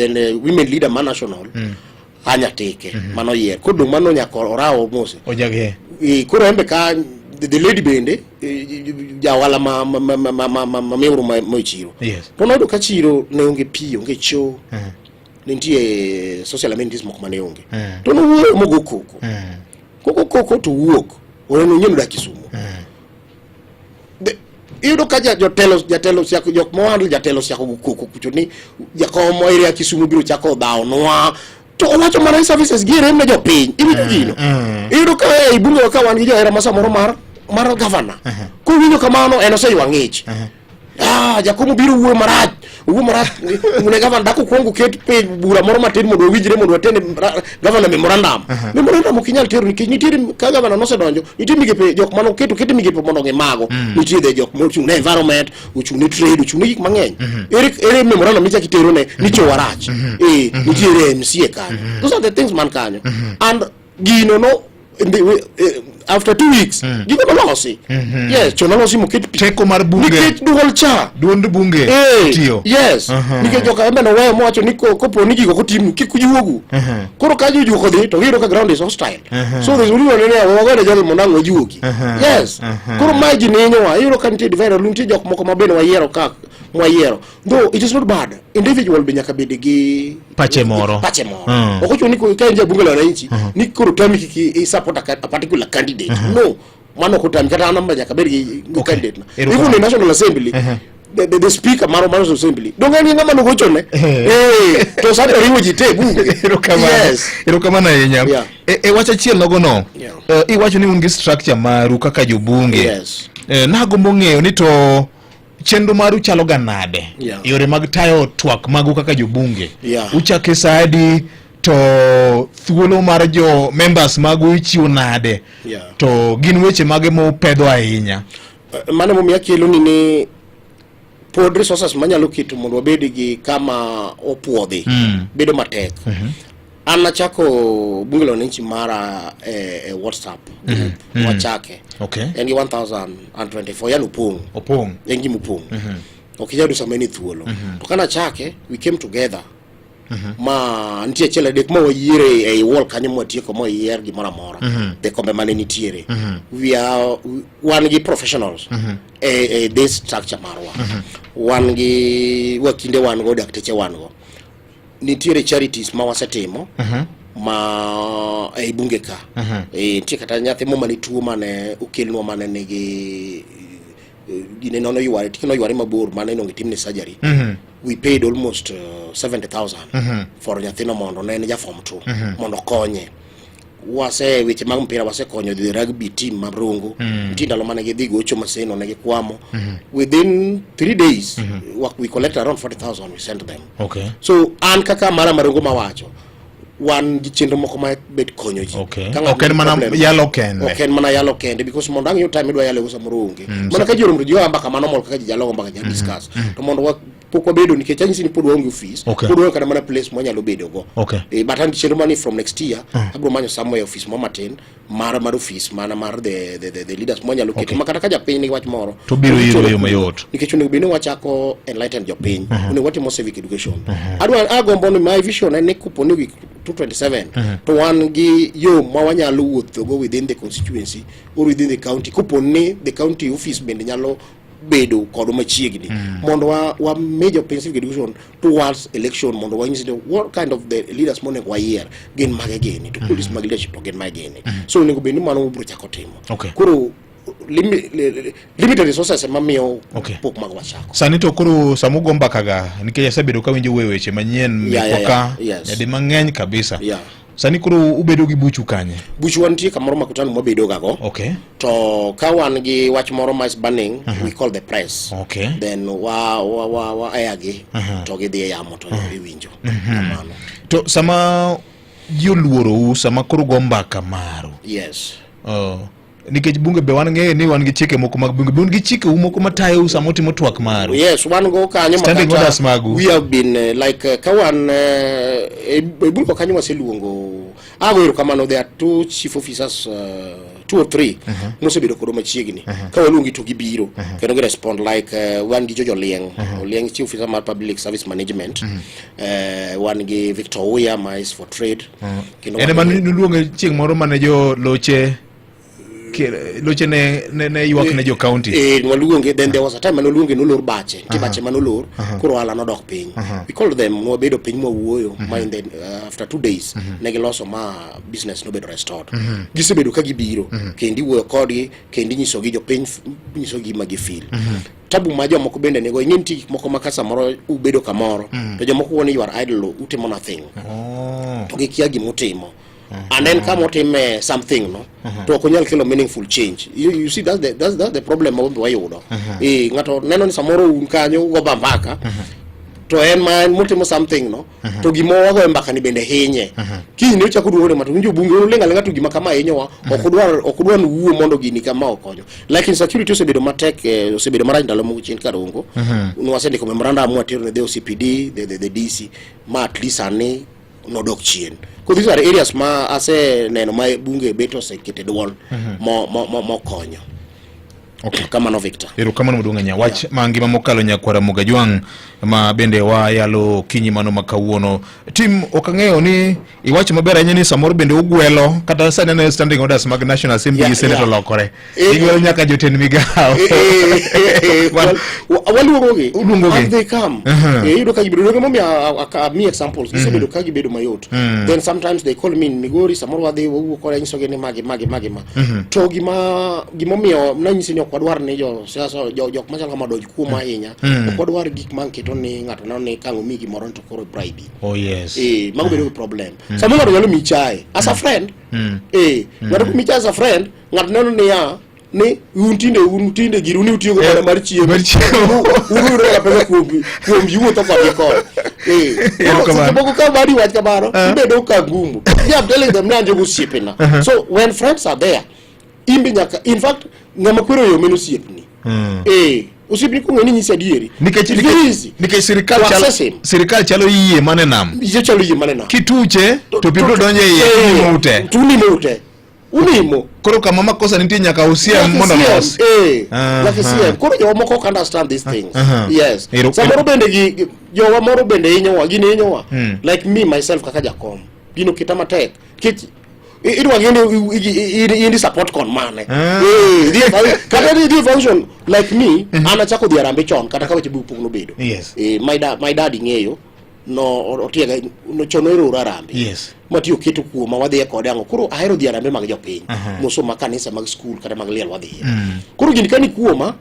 then women leader ma national Anyatike mano yier koro dong' mano nyaka orawo mose. Ojage. Koro embe ka the lady bende ja ohala ma miuru ma e chiro. To noyudo ka chiro ne onge pi, onge cho, ne nitie social amenities moko mane onge. To nowuoyo mogo koko. Koko koko to wuok. Oneno nyien odak Kisumu. Iyudo ka jotelo jatelo siako jok mohandle jatelo siako go koko kucho ni jakom area Kisumu biro chako dhawo nwa to owacho mana ni services gi rem ne jopiny. Iwinjo gino? Iyudo ka ei bunge wa ka wan gi johera ma samoro mar gavana kowinjo kamano en oseywa ng'ich. Ah, jakom biro wuoyo marach, owuoyo marach ne gavana. Dak okwong oket piny bura moro matin mondo wawinjre mondo watene gavana memorandum. Memorandum ok inyal tero nikech nitiere ka gavana nosedonjo, nitie migepe jok mane oketo oket migepe mondo ong'i mago. Nitie de jok mochung' ne environment, ochung' ne trade, ochung' ne gik mang'eny. Ere memorandum michako itero ne ni chowa rach? Eh, nitiere MCA kanyo. Those are the things man kanyo and gino no in the, after 2 weeks gigo nolosi. Yes, cho nolosi moket pi. Teko mar bunge. Nikech duol cha. Duond bunge tiyo. Yes, nikech joka embe noweyo mowacho ni kopo ni gigo kotim kik ujuogu. Koro ka jojuok odhi to giyudo ka ground is hostile, so there's only one ne wagone jogi mondo ang' wajuogi. Yes, koro mae ji ninyowa. Iyudo ka nitie divide, nitie jok moko ma bende wayiero ka mwayiero. Though it is not bad, individual be nyaka bed gi pache moro. Pache moro. Ok ochuno ni ka in jabunge la wananchi ni koro tami kik i support a particular candidate. No, mano ok otami. Kata an nyaka bed gi candidate na. Even in National Assembly, the speaker mar National Assembly donge en gi ng'ama nogochone? Eh, to sani oriwo ji te e bunge. Erokamano. Erokamano ahinya. E wach achiel nogono, iwacho ni un gi structure maru kaka jobunge. Nagombo ng'eyo ni to chenro maru chalo ga nade? Yore mag tayo twak magu kaka jobunge. Uchake sa adi, to thuolo mar jo members magu ichiwo nade? To gin weche mage mupedho ahinya? Mano emomiyo akelo ni pod resources manyalo keto mondo wabed gi kama opuodhi bedo matek. An nachako bunge la wananchi mara e WhatsApp group. Wachake. En gi 1024, yani opong'. Opong'. En gima opong', ok inyal yudo sama en e thuolo. To kana chake, we came together ma nitie achiel adek ma wayiere ei wall kanyo mwatieko ma wayier gimoro amora the kombe mane nitiere. We are wan gi professionals e this structure marwa. Wan gi wakinde, wan go dakteche, wan go nitiere charities ma wasetimo ma ei bunge ka. Nitie kata nyathi mo mane tuo mane okelnwa mane nigi gine nono yware tike noyware mabor mane onego timne surgery. We paid almost 70,000 for nyathino mondo ne en ja form 2 mondo konye. Wase weche mag mpira, wasekonyo the rugby team ma Rongo. Nitie ndalo mane gidhi gocho Maseno, ne gikwamo. Within 3 days we collect around 40,000, we sent them. So an kaka mara Marongo mawacho, wan gi chenro moko ma bet konyo ji. Ka ng'ato Ok en nigi mana yalo kende. Ok en mana yalo kende, because mondo ang' yud time idwa yalo go samoro onge. Mana ka ji oromo to ji goyo mbaka mano mol kaka ji nyalo go mbaka, nyalo discuss. To mondo wa pok wabedo nikech anyisi ni pod waonge office. Pod waonge kata mana place mwanyalo bedo go. But an gi chenro mani from next year abiro manyo somewhere office mo matin mar office mana mar the leaders mwanyalo keto ma kata ka japiny nigi wach moro To biro to iro gicholo e yo kuno. mayot. Nikech onego bed ni wachako enlighten jopiny, onego watimo civic education. Adwa agombo ni my vision en ni kopo ni week 227 to wan gi yo ma wanyalo wuothogo within the constituency or within the county, kopo ni the county office bende nyalo bedo kodwa machiegni mondo wa mi jopiny civic education towards election, mondo wanyis ni what kind of the leaders monego wayier gin mage gini, to qualities mag leadership to gin mage gini. So onego bed ni mano wabiro chako timo. Koro limited resources ema miyo pok mag wachako. Sani to koro sama ugo mbaka ga, nikech asebedo kawinjo wuoyo weche manyien mekwa ka nyadi mang'eny kabisa. Sani koro ubedo gi buchu kanye? Buchwa nitie kamoro makutano mwabedo gago. To ka wan gi wach moro ma is burning, we call the press. Then wa air gi to gidhi e yamo to iwinjo kamano. To sama ji oluorou sama koro go mbaka maru, Nikech bunge be wan ng'eyo ni wan gi chike moko mag bunge. Be un gi chike u moko matayou sama utimo twak maru? Yes, wan go kanyo Standing orders magu. We have been like ka wan e bunge kanyo waseluongo ago erokamano there are two chief officers two or three mosebedo kodwa machiegni ka waluongi to gibiro kendo gi respond like wan gi Jojo Olieng Olieng chief officer mar public service management wan gi Victor Uya ma is for trade kendo En ema nuluonge chieng' moro mane jo loche loche ne ne, ne ywak ne jo county. Eh, waluonge then there was a time mane oluonge nolor bache nitie bache mane olor koro ohala nodok piny we called them nwabedo piny mwawuoyo ma in the, after 2 days ne giloso ma business nobedo restored gisebedo ka gibiro kendo iwuoyo kodgi kendo inyisogi jopiny nyisogi gima gifeel tabu ma jomoko bende nigo ing'e nitie gik moko ma ka samoro ubedo kamoro to jomoko wuo ni you are idle utimo nothing to gikia gimutimo and then kama otime something no to ok onyal kelo meaningful change you see that's the problem ma wambe wayudo eh ng'ato neno ni samoro un kanyo ugo ba mbaka to en ma en motimo something no to gima wagoyo mbaka ni bende hinye kiny ne ochako duogo ne mato winjo bunge uling' aling'a to gima kama hinyowa ok udwar ok udwar ni wuo mondo gini kama okonyo like insecurity osebedo matek osebedo marach ndalo moko chien karongo nwasendiko memorandum mwatero ne the OCPD the DC ma at least sani nodok chien ko these are areas ma aseneno ma bunge bet osekete duol mo mo mo mokonyo Okay. kamano Victor Erokamano maduong' ahinya. Wach mangima mokalo nyakwara Mugajwang' ma bende wayalo kinyi mano ma kawuono. Tim ok ang'eyo ni iwacho maber ahinya ni samoro bende ugwelo kata sani aneno standing orders mag National Assembly gi Senate olokore. Igwelo nyaka jotend migawo. Waluongogi Uluongogi. And they come iyudo ka gibedo donge momiyo amiyi examples gisebedo ka gibedo mayot then sometimes they call me in Migori samoro wadhi wawuo kode anyisogi ni magi magi magi ma to gima gimomiyo nanyisi ni ok wadwar ni jo siasa jo jok machalo kama donj kuom ahinya ok wadwar gik ma keto ni ng'ato neno ni ka ang' omiyi gimoro to koro bribe Oh yes. Mago bedo gi problem samoro ng'ato nyalo miyi chae as a friend ng'ato komiyi chae as a friend ng'ato neno niya ni un tinde giru ni utiyogo mana mar chiemo mar chiemo. Un uyudo ga pesa kuom ji wuotho kodgi koni Erokamano. seche moko ka mari wach kamano ibedo ka ngumu yeah, I'm telling them ni an jogo osiepena so when friends are there imbe nyaka in fact ng'ama kwero yo meno osiepni osiepni kong'e ni nyisi adieri Nikech It's very easy. nikech sirikal To chalo access him. sirikal chalo yie mane nam. Yie chalo yie mane nam Kituche to pi biro donjo e iye unimo ute. To unimo ute unimo Koro kama makosa nitie nyaka usiem mondo los. Nyaka isiem. Koro jowa moko ok understand these things. Yes. Samoro bende gi jowa moro bende hinyowa, gini hinyowa. Like me myself kaka jakom. Gino keta matek. Nikech idwa gini indi support kon mane. Kata ni idhi function like me, an achako dhi Harambee chon kata ka weche buk pok nobedo. My daddy ng'eyo no otiega no chon noero ora Harambee. Matiyo keto kuoma wadhiye kode ang'o koro ahero dhi Harambee mag jopiny moso mag kanisa mag skul kata mag liel wadhiye koro gini kani kuoma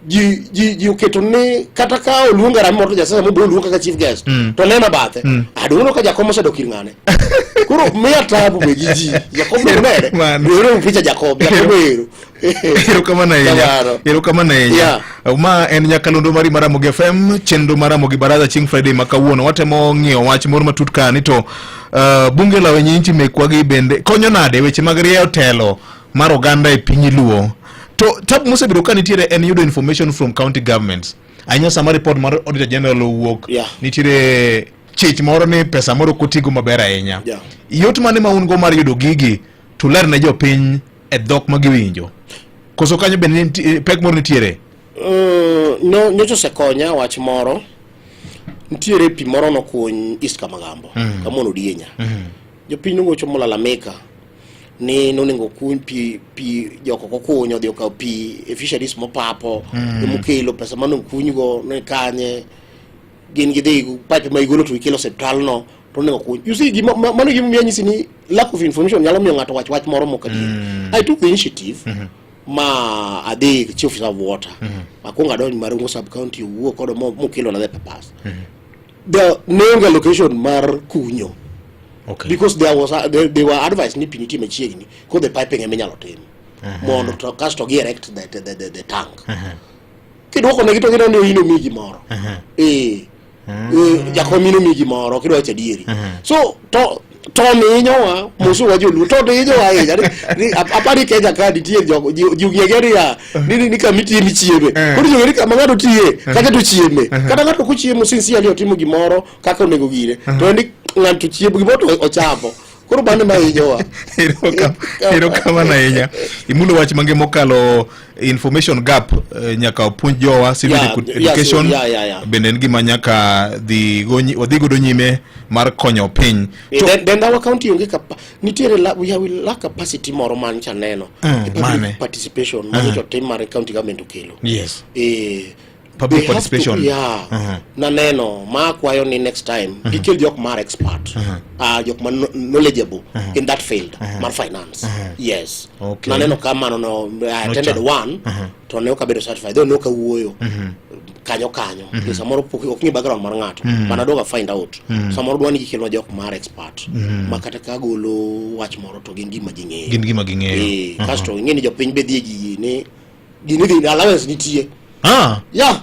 ji oketo ni kata ka oluong Harambee moro to jasiasa mobiro oluong kaka chief guest to nena bathe aduono ka jakom osedok ir ng'ane koro miya tabu be gi ji jakom no nene Mano. ero picha jakom jakom ero Erokamano ahinya. Kamano. Erokamano ahinya. Ma en nyakalondo mari mar Ramogi FM, chenro mar Ramogi Baraza chieng' Friday ma kawuono. Watemo ng'iyo wach moro matut ka ni to bunge la wenye nchi mekwa gi bende konyo nade weche mag rieyo telo mar oganda e piny Luo. To tabu mosebedo ka nitiere en yudo information from county governments. Ahinya sama report mar Auditor General owuok, nitiere chich moro ni pesa moro ok otigo maber ahinya. Yot mane ma un go mar yudo gigi to ler ne jopiny e dhok ma giwinjo? Koso kanyo bende pek moro nitiere? No, nyocha osekonya wach moro nitiere pi moro nokuny East Kamagambo kamono Odienya jopiny nogocho molalamika ni nonego kuny pi pi jok ok okunyo odhi okawo pi e fisheries mopapo emokelo pesa mane okunygo ne kanye gin gidhi pipe ma igolo to ikelo osiptal no to onego kuny you see gima mano gima miyo anyisi ni lack of information nyalo miyo ng'ato wach wach moro mok adier I took the initiative ma adhi chief officer of water akwongo adonj Marongo sub county owuo kodo mokelo na the papers the ne onge allocation mar kunyo because there was a, they were advised ni pi nitie machiegni koro the piping ema inyalo tim mondo to kasto gi erect the tank kidwoko negi to gineno ni in omiyi gimoro jakom in omiyi gimoro kidwa wacho adieri so to To hinyowa mosuwa joluo to hinyowa ahinya Ni- apani Kenya ka nitie jogo ji ji ong'e ni ya ni ni kama itiye michieme. Koro ji ong'e ni kama ng'ato tiye kata to chieme. Kata ng'ato kochiemo sincerely otimo gimoro kaka onego gire to en ni ng'ato chiemo gimoro to ochamo. Koro mano ema hinyowa. Erokamano ahinya. Imulo wach mange mokalo information gap nyaka opuonj jowa civic education bende en gima nyaka dhi go wadhi godo nyime mar konyo piny. Then our county onge kapa nitiere la, we have lack capacity moro man cha neno public mane? participation ma nyocha otim mar county government okelo. Public They have to- participation. yeah. Naneno ma akwayo ni next time gikel jok mar expert, jok ma knowledgeable in that field mar finance. Yes. Naneno ka mano no I attended one to ne ok abedo satisfied though ne ok awuoyo kanyo kanyo. Ni samoro pok ok ng'i background mar ng'ato. Mana aduogo find out. Samoro dwa ni gikelnwa jok mar expert ma kata ka golo wach moro to gin gima ging'eyo. Gin gima ging'eyo. Kasto ing'e ni jopiny be dhi e gigi ni gini dhi allowance nitie. Yeah.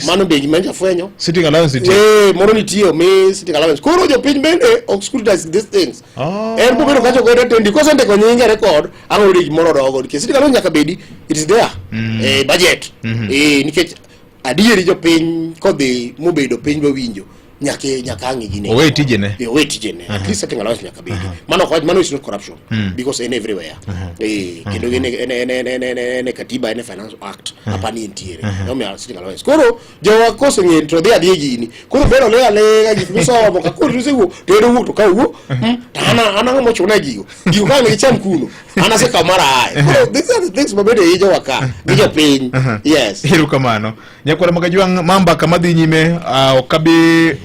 Mano be gima nja fwenyo. Sitting allowance nitie. Moro nitie omi sitting allowance. Koro jopiny bende ok scrutinize these things. En bobedo kacho godo tendi kosendiko nyinge record ang' oyudo gimoro odogo nikech sitting allowance nyaka bedi it is there. Budget. Nikech adieri jopiny kodhi mobedo piny mawinjo nyaka nyaka ang' gine. Owe tijene. Owe tijene. At least sitting allowance nyaka bedi. Mano ok mano is not corruption because en everywhere. Kendo en en en en en en en katiba en finance act apani entiere. Emomiyo sitting allowance. Koro jowa koseng'e to dhi adhiye gini. Koro bedo lega lega gik misomo ka koro osewuok to en owuok to ka owuok to an an ang'o mochuna gigo. Gigo ka ang' gicham kuno. An asekawo mara ae. Koro these are the things mabedo e jowa ka gi jopiny. Yes. Erokamano. Nyakwara Magajwang' ma mbaka madhi nyime ok abi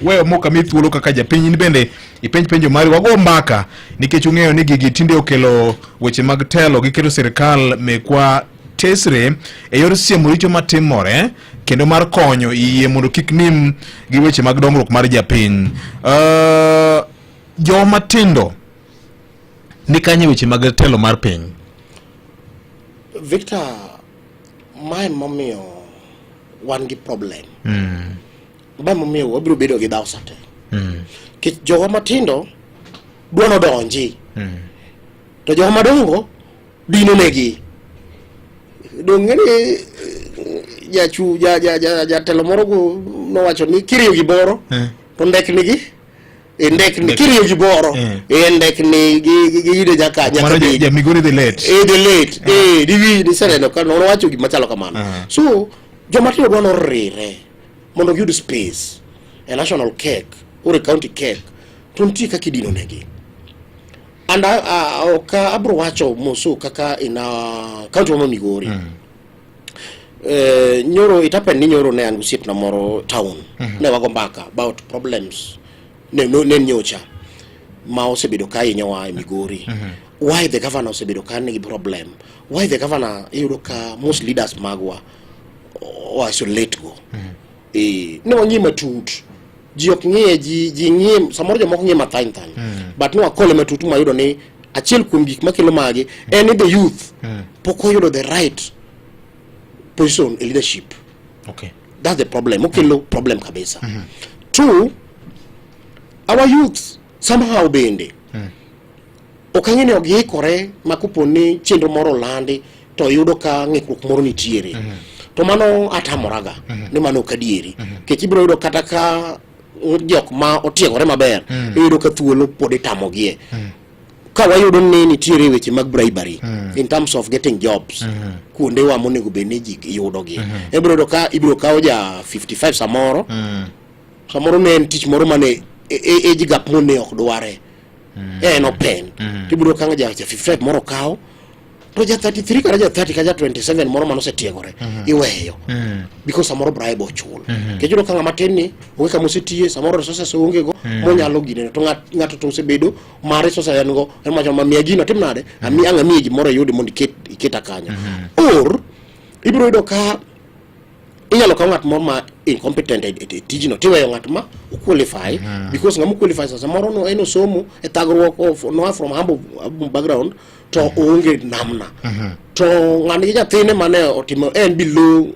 weyo mok ami thuolo kaka japiny in bende ipenj penjo mari wago mbaka nikech ung'eyo ni gigi tinde okelo weche mag telo giketo sirikal mekwa tesre e yor siemo richo matimore kendo mar konyo yie mondo kik nim gi weche mag dongruok mar japiny. Joma tindo ni kanye weche mag telo mar piny? Victor, mae momiyo wan gi problem. Mae momiyo wabiro bedo gi dhaw sate. Nikech jowa matindo dwa nodonji. To jowa madongo dino negi. Dong' ng'e ni jachu ja ja ja jatelo moro go nowacho ni kiriyo gimoro to ndekni e ndekni kiriyo gimoro e ndekni gi gi yudo nyaka nyaka Mano bedi. ja Migori dhi late. The late diwi niseneno ka nowacho gima chalo kamano. So joma tindo dwa norire mondo giyud space e national cake or e county cake to nitie kaka idino negi. And ok abro wacho moso kaka in a county ma Migori. Nyoro it happened ni nyoro ne an osiepna moro town. Ne wago mbaka about problems ne, ne, ne nyocha ma osebedo ka hinyowa e Migori. Why the governor osebedo ka nigi problem? Why the governor iyudo ka most leaders magwa o isolate go. Ne wang'iye matut. Ji ok ng'iye, ji, ji ng'iye, samoro jomoko ng'iye mathany thany. But ne wakole matut mwayudo ni achiel kuom gik makelo magi en ni the youth pok oyudo the right position e leadership. That's the problem. Okelo problem kabisa. Two, our youth somehow bende ok ang'e ni ok giikore ma kopo ni chenro moro olandi to yudo ka ng'ikruok moro nitiere. To mano atamoraga ni mano ok adieri. Nikech ibiro yudo kata ka jok ma otiegore maber iyudo ka thuolo pod itamogie. Ka wayudo ni nitiere weche mag bribery in terms of getting jobs kuondewa monego bed ni ji yudogi. Ibiro yudo ka ibiro kawo ja 55 samoro samoro ne en tich moro mane age gap mone ok dware. En open. Tibiro ka ja 55 moro kawo to ja 33 kata ja 30 kata ja 27 moro mane osetiegore iweyo because samoro bribe ochul. Nikech iyudo ka ng'ama tin ni onge kama osetiye samoro resources onge go monyalo gine to ng'ato to osebedo ma resources en go en wacho ma miya gino atim nade ami ang' amiyi gimoro iyudi mondo iket iketa kanyo. Or ibiro yudo ka inyalo kaw ng'at moro ma incompetent e tijno tiweyo ng'at ma qualify because ng'ama qualify samoro no en osomo e thagruok of noa from humble background to oonge namna. To ng'ani gi nyathine mane otimo en below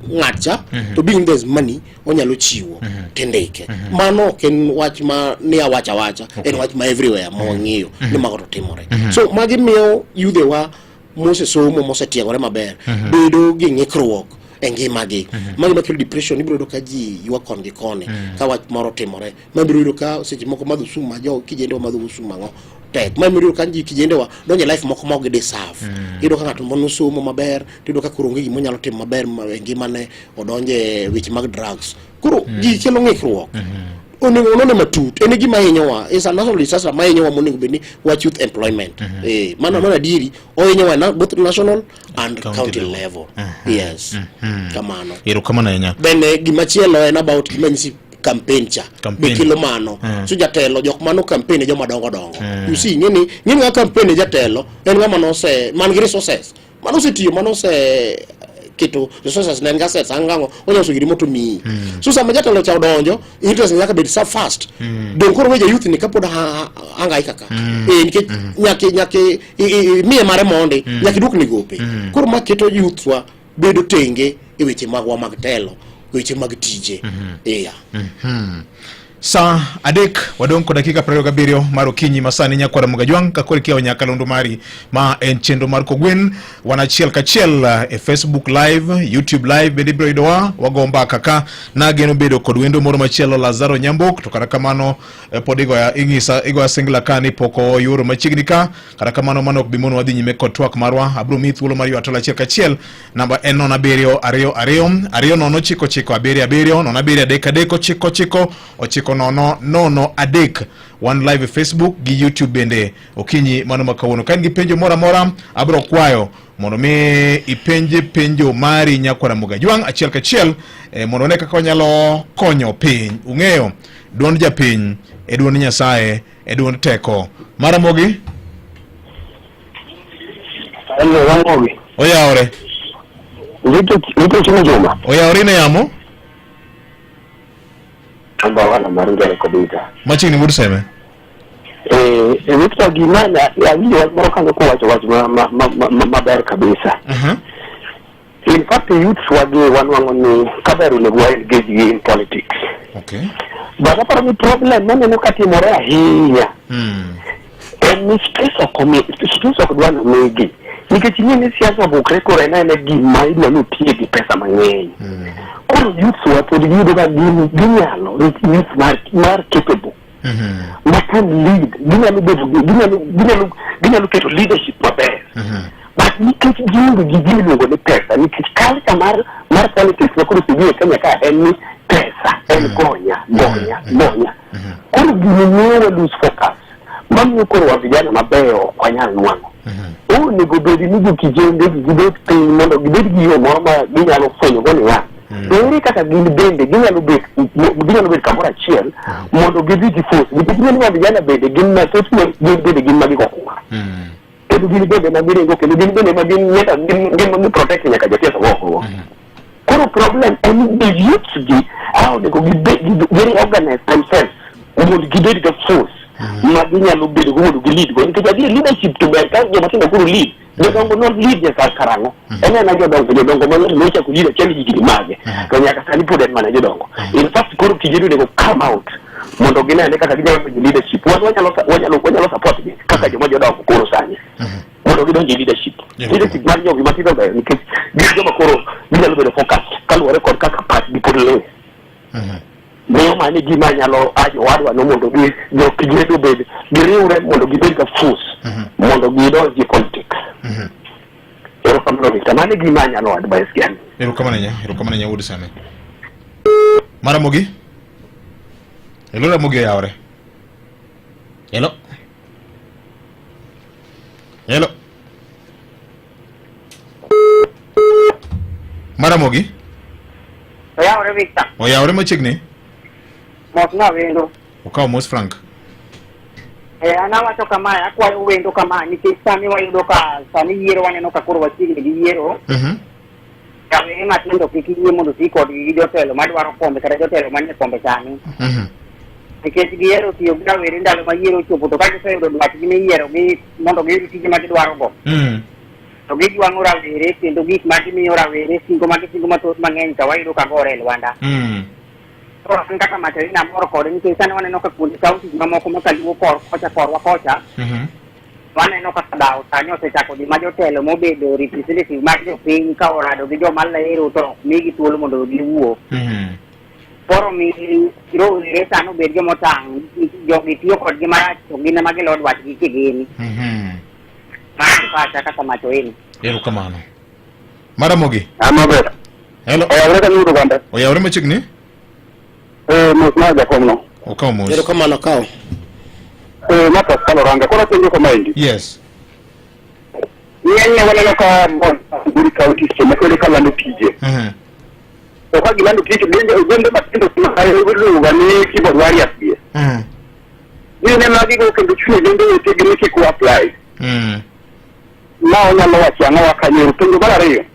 ng'atcha mm -hmm. to being there's money onyalo chiwo mm -hmm. tindike mm -hmm. mano ok en wach ma ni awacha awacha okay. En wach ma everywhere ma wang'eyo mm -hmm. ni mago to timore mm -hmm. So magi miyo yudhewa mosesomo mosetiegore maber mm -hmm. bedo gi ng'ikruok e ngimagi mm -hmm. Magi makelo depression ibiro yudo ka ji ywak kon gi koni mm -hmm. Ka wach moro otimore ma ibiro yudo ka seche moko madho sum ma jo kijendewa madho sum ang'o tek ma ibiro yudo ka ji kijendewa donjo e life moko ma ok gideserve mm. Iyudo ka ng'ato moro somo maber to iyudo ka koro onge gima onyalo timo maber e ngimane odonjo e weche mag drugs koro mm. Gigi kelo ng'ikruok mm -hmm. Onego onone matut en gima hinyowa is a national disaster ma hinyowa monego bed ni wach youth employment mm -hmm. Eh, mano mm -hmm. Mano adieri ohinyowa na both national and county, county level, level. Mm -hmm. Yes mm -hmm. Kamano erokamano ahinya. Then eh, gimachielo en about gima nyisi campaign cha be kelo mano mm. So jatelo jok mano campaign e joma dongo dongo mm. You see ng'eni ng'eni ng'a campaign e jatelo en ng'ama nose man gi resources mano osetiyo mano ose keto resources ne en gi assets ang' ang'o onyalo uso giri moto miyi mm. So sama jatelo cha odonjo interest nyaka bed sa fast mm. Dong koro weje youth ni kapod hangaika ka mm. Eh, nikech mm. Nyaki nyaki miye mare mondi mm. Nyaka iduok ni gope mm. Koro ma keto youth wa bedo tenge e weche magwa mag telo weche mag tije mm -hmm. Yeah. Mm -hmm. Saa adek wadong' kod dakika 27 mar okinyi masani nyakwara Mugajwang' ka koro ikiawo nyakalondo mari ma en chenro mar Kogwen wan achiel kachiel e Facebook live, YouTube live bende ibiro yudowa wago mbaka ka nageno bedo kod wendo moro machielo Lazaro Nyambok to kata kamano eh, pod igoya ing'isa igoya singla ka ni pok oyuoro machiegni ka kata kamano mano ok bi mono wadhi nyime kod twak marwa abiro miyi thuolo mar ywa tol achiel kachiel namba en 0 7 2 2 2 0 9 9 7 7 0 7 3 3 9 9 9 0 3 wan live e Facebook gi YouTube bende okinyi mano ma kawuono ka in gi penjo moro amora abiro kwayo mondo mi ipenje penjo mari nyakwara Mugajwang' achiel kachiel eh, mondo one kaka wanyalo konyo piny ung'eyo duond japiny e duond Nyasaye e duond teko maramogi Hello, Ramogi. Oyawore. Rito chiemo Juma. Oyawore ne yamo? Amba wala mar ngere kobita. Machiegni wuod Seme. Eh, Victor gima na awinjo wach moro kanyo kowacho wach ma ma ma ma maber kabisa. Uh -huh. In fact, youths wagi wanwang'o ni kaber onego wa engage gi in politics. Okay. But aparo ni problem maneno ka timore ahinya en ni space ok omi space ok dwa nomigi nikech ing'e ni siasa obukre koro en aena gima idwa ni otiye gi pesa mang'eny. Koro youths wa pod giyudo ka gin ginyalo youth mar mar capable ma can lead ginyalo bedo ginyalo ginyalo ginyalo keto leadership maber but nikech gionge gi gima iluongo ni pesa nikech culture mar mar politics ma koro osebiro e Kenya ka en ni pesa en gonya gonya gonya koro gini miyo wa lose focus mamiyo koro wa vijana mabeyo ok wanyal nwang'o onego bed ni jokijende gi gibet piny mondo gibed gi yo moro ma ginyalo fwenyo go niya ere kaka gin bende ginyalo bet ginyalo bet kamoro achiel mondo gidhi gi force nikech ing'e ni wa vijana bende gin ma thothne gin bende gin ma gigo kura kendo gin bende ma giringo kendo gin bende ma gin nyaka gin gin ma gi protect nyaka josiasa go oko koro problem en ni the youths gi a onego gibed gi reorganize themselves mondo gibed ga force ma ginyalo bedo go mondo gi lead go nikech adier leadership to ber ka joma tindo koro lead jodongo no lead nyaka karang'o en ena jodongo jodongo ma nochako lead achiel higni mage to nyaka sani pod en mana jodongo in fact koro kijende onego come out mondo ginene kaka ginyalo donjo leadership wan wanyalo wanyalo wanyalo support gi kaka joma jodongo koro sani mondo gidonj e leadership leadership mar jogi matindo beyo nikech gin joma koro ginyalo bedo focused kaluwore kod kaka pachgi pod ler miyo mano e gima anyalo ajo owadwa no mondo gi jo kijende obed giriwre mondo gibed ga force mondo gidonj e politics erokamano Victor mano e gima anyalo advice gi an Erokamano ahinya, erokamano ahinya wuod Seme. Maramogi? Hello Ramogi oyawore. Hello. Hello. Maramogi? Oyawore Victor. Oyawore machiegni? Mos na wendo. Okawo mos Frank. Eh, an awacho kamae, akwayo wendo kamae nikech sani wayudo ka sani yiero waneno ka koro wachiegni gi yiero. Rawere matindo kik yie mondo ti kodgi gi jotelo madwaro kombe kata jotelo manie kombe sani. Nikech gihero tiyo gi rawere ndalo ma yiero ochopo to ka giseyudo dwachgi miyiero gi mondo giyud tije ma gidwaro go. To gijwang'o rawere kendo gik ma gimiyo rawere singo ma gisingo mathoth mang'eny ka wayudo ka gore e lwanda. Koro an kaka Macherina amor kode nikech sani waneno ka kuonde counties mamoko ma kaluo kor kocha korwa kocha waneno kaka dhawo sani osechako dhi ma jotelo mobedo representative mag jopiny ka orado gi joma lero to ok migi thuolo mondo giwuo. Koro mi rowere sani obed joma otang' jogi tiyo kodgi marach to gin ema gilo dwachgi kigin. Mano e pacha kaka Machoini. Erokamano. Maramogi. Amaber. Hello. Oyawre kanyo wuod oganda. Oyawre machiegni? Eh, mos mar jakom no. Okaw mos. Erokamano kaw. Eh, ma Pascal Oranga. Koro apenjo kamaendi. Yes. Ng'enyne waneno ka bon Migori County seche moko iyudo ka lando tije. To ka gilando tije to gende ogwende matindo ma iluongo ni keyboard warriors gi. Gin ema gigo kendo chuno ogende wetegi ni kik apply. Ma onyalo wacho ang'owa kanyo. Penjo mar ariyo.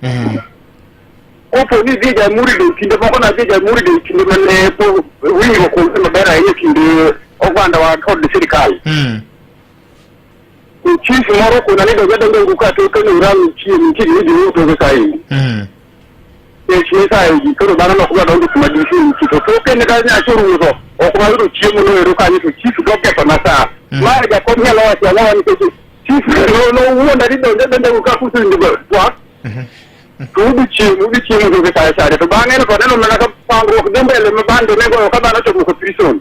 Kopo ni idhi e Jamhuri Day, kinde moko nadhi e Jamhuri Day kinde mane po winjruok onge maber ahinya e kind oganda wa kod sirikal. To chief moro okona ni donj adonja uru ka toke ni uram chieng' nitie gima idhi wuo toke kaendi. Nikech ni sayo ji koro dhano ok dwa donjo kuma DC nitie to toke ne ka nyacho orumo to ok wayudo chiemo no ero kanyo to chief nokethona sa. Ma jakom nyalo wacho ang'owa nikech chief nowuonda ni donj adonja uru ka kusewinjo twak to udhi chiemo udhi chiemo toke kacha chande to bang'e to aneno mana ka pangruok dhi mbele ma bando ne goyo ka dhano chopo e prison.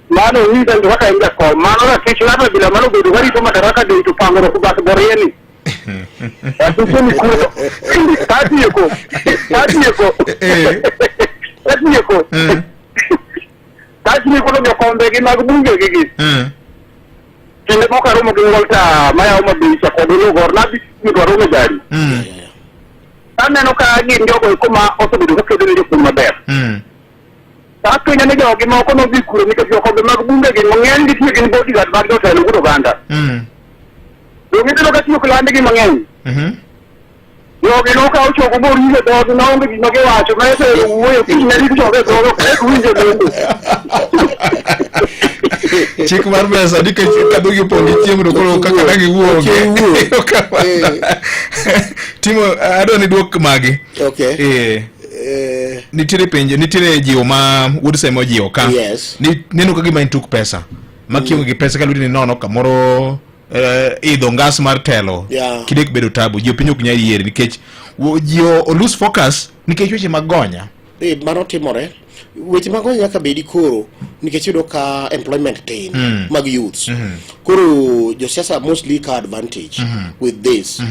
Mano nyisa ni kaka en jakom mano ratich ng'ato bila mano bedo karito madaraka day to pangruok bath borie ni. Atucho ni kuro. Katieko. Katieko. Katieko. Katieko to jokombe gi mag bunge gi gi. Kinde moko aromo gi Walter mayawo mabisa kod Olugor nadhi ni to aromo gari. Aneno ka gin jogo eko ma osebedo ka kedo ne jopiny maber. Apenjo ni jogi moko nodhi kuro nikech jokombe mag bunge gi mang'eny gitiyo gin bodyguard mag jotelo wuod oganda. Donge ineno ka tiyo kilandgi mang'eny. Jogi nokawo chogo moriwo e dhogi maonge gima giwacho ma osehero wuoyo kiny ne rit chogo e dhogi ok ne winjo lendo. Chik mar mesa nikech ka dhogi opong' gi chiemo to koro kaka dang' iwuo onge. Ok iwuo. Timo adwa ni duok magi. Okay. Nitiere penjo, nitiere jiwo ma Wuod Seme ojiwo ka. Yes. Ni neno ka gima en tuk pesa. Ma kionge gi pesa ka lweti ni nono kamoro idho ngas mar telo. Kidek bedo tabu, ji piny ok nyal yieri nikech ji o lose focus nikech weche mag gonya. Mano timore. Weche mag gonya nyaka bedi koro nikech iyudo ka employment tin mag youths. Koro josiasa mostly ka advantage with this.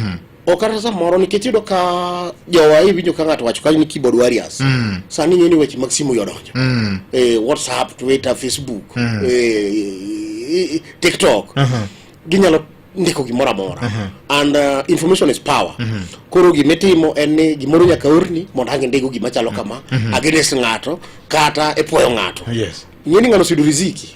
Ok kata samoro nikech iyudo ka jowa iwinjo ka ng'ato wacho kanyo ni keyboard warriors. Sani ing'eyo ni weche mag simu odonjo. WhatsApp, Twitter, Facebook, TikTok. Ginyalo ndiko gimoro amora. And information is power. Koro gimitimo en ni gimoro nyaka orni mondo ang' indiko gima chalo kama against ng'ato kata e puoyo ng'ato. Ing'e ni ng'ano oseyudo riziki.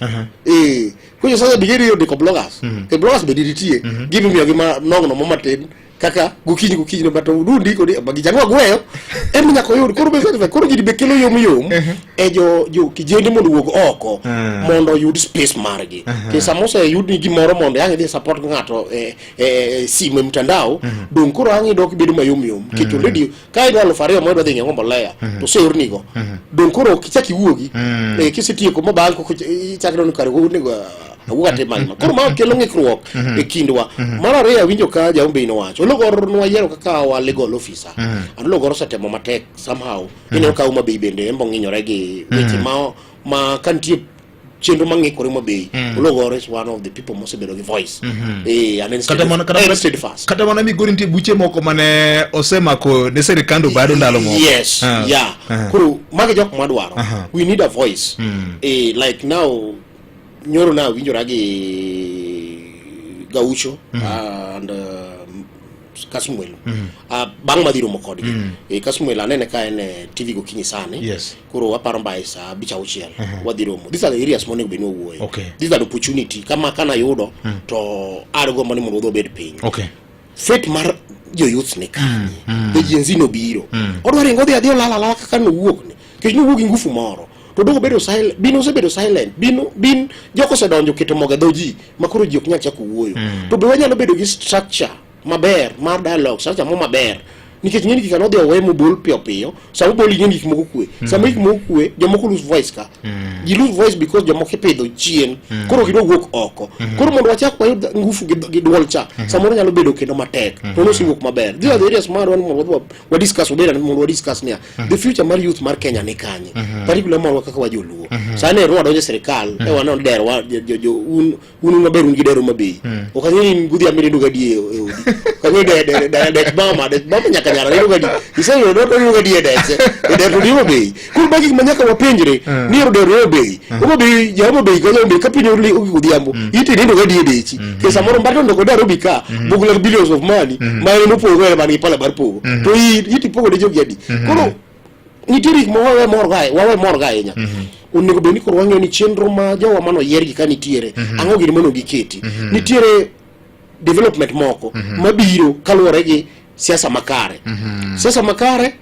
Koro sasa bigeri ndiko bloggers. E bloggers be nitie. Gimiyo gi ma nong'no mo matin kaka gokinyi gokinyi no but udu ndiko ni magi jang'o gweyo en nyaka oyud koro be satisfy koro ji be kelo yom yom e jo jo kijende mondo wuog oko mondo oyud space margi ke sama oseyud ni gimoro mondo ang' idhi support ng'ato e e simu e mtandao dong koro ang' idok bedo mayom yom nikech already ka idwa 2000 mo idwa dhi ng'iewo mbolea to oseornigo dong koro ok ichak iwuogi kisetieko ma bang' koko ichak neno kare onego awuog atim ang'o koro ma kelo ng'ikruok e kindwa mar ariyo awinjo ka Jaumbei nowacho Olugor nwayiero kaka wa legal officer and Olugor osetemo matek somehow ineno ka Homa Bay bende en bong'inyore gi weche ma ka nitie chenro mang'ikore Homa Bay Olugor is one of the people mosebedo gi voice and en steadfast Kata mana Migori nitie buche moko mane osemako ne sirikand Obado ndalo moko. Yes, yeah. Koro magi jok mwadwaro. We need a voice. Like now nyoro na winjora gi Gaucho and Kasmuel. Bang' madhi romo kodgi. Kasmuel anene ka en e TV gokinyi sani. Koro waparo mbae saa 5 6 wadhi romo. These are the areas monego bed ni wawuoye. These are the opportunity kama kana yudo to agombo ni mondo wadhi wabed piny. Fate mar jo youth ni kanye? The Gen Z nobiro. Odwa ringo odhi adhi olal alala kaka nowuok ni. Nikech nowuok gi ngufu moro. To dogo bedo silent, bin osebedo silent, bin jok osedonjo keto mogo e dho ji ma koro ji ok nyal chako wuoyo. To be wanyalo bedo gi structure maber mar dialogue structure mo maber nikech ng'eni gika nodhi owe mobol piyo piyo sama obol ing'eni gik moko kwe mm. sama gik moko kwe jomoko lose voice ka mm. ji lose voice because jomoko ipidho chien mm. koro gidwa wuok oko mm -hmm. koro mondo wachak wayud ngufu gi, gi duol cha mm -hmm. samoro nyalo bedo kendo matek mm -hmm. to nosewuok maber these are the areas mar wan mondo wa discuss wabed mondo wa discuss niya mm -hmm. the future mar youth mar Kenya ni kanye mm -hmm. particularly marwa kaka wajoluo mm -hmm. sani ero wadonjo e sirikal mm -hmm. e waneno der wa jo, jo, un un un maber un gi dero maber mm. ok ang'e ni in godhiambo inindo gadi e odi ok ang'e de de de dech mama dech mama nyaka nyara nindo gadi iseyudo to nindo gadi e deche e der to ni bei koro magi gik ma nyaka wapenjre mm. ni ero dero ni bei mm. Homa Bay ja Homa Bay ka Homa Bay ka piny orli ogi godhiambo iti nindo gadi e dechi ke samoro mbato ndo kod Nairobi ka bugla billions of money ma en opogo en man gi pala mar pogo to iti pogo ne jogi adi koro nitie gik ma wawe mor ga wawe mor ga ahinya mm -hmm. onego bed ni koro wang'eyo ni chenro ma jowa mano oyier gi ka nitiere mm -hmm. ang'o gini mondo giketi mm -hmm. nitiere development moko mm -hmm. mabiro kaluwore gi siasa makare mm -hmm. siasa makare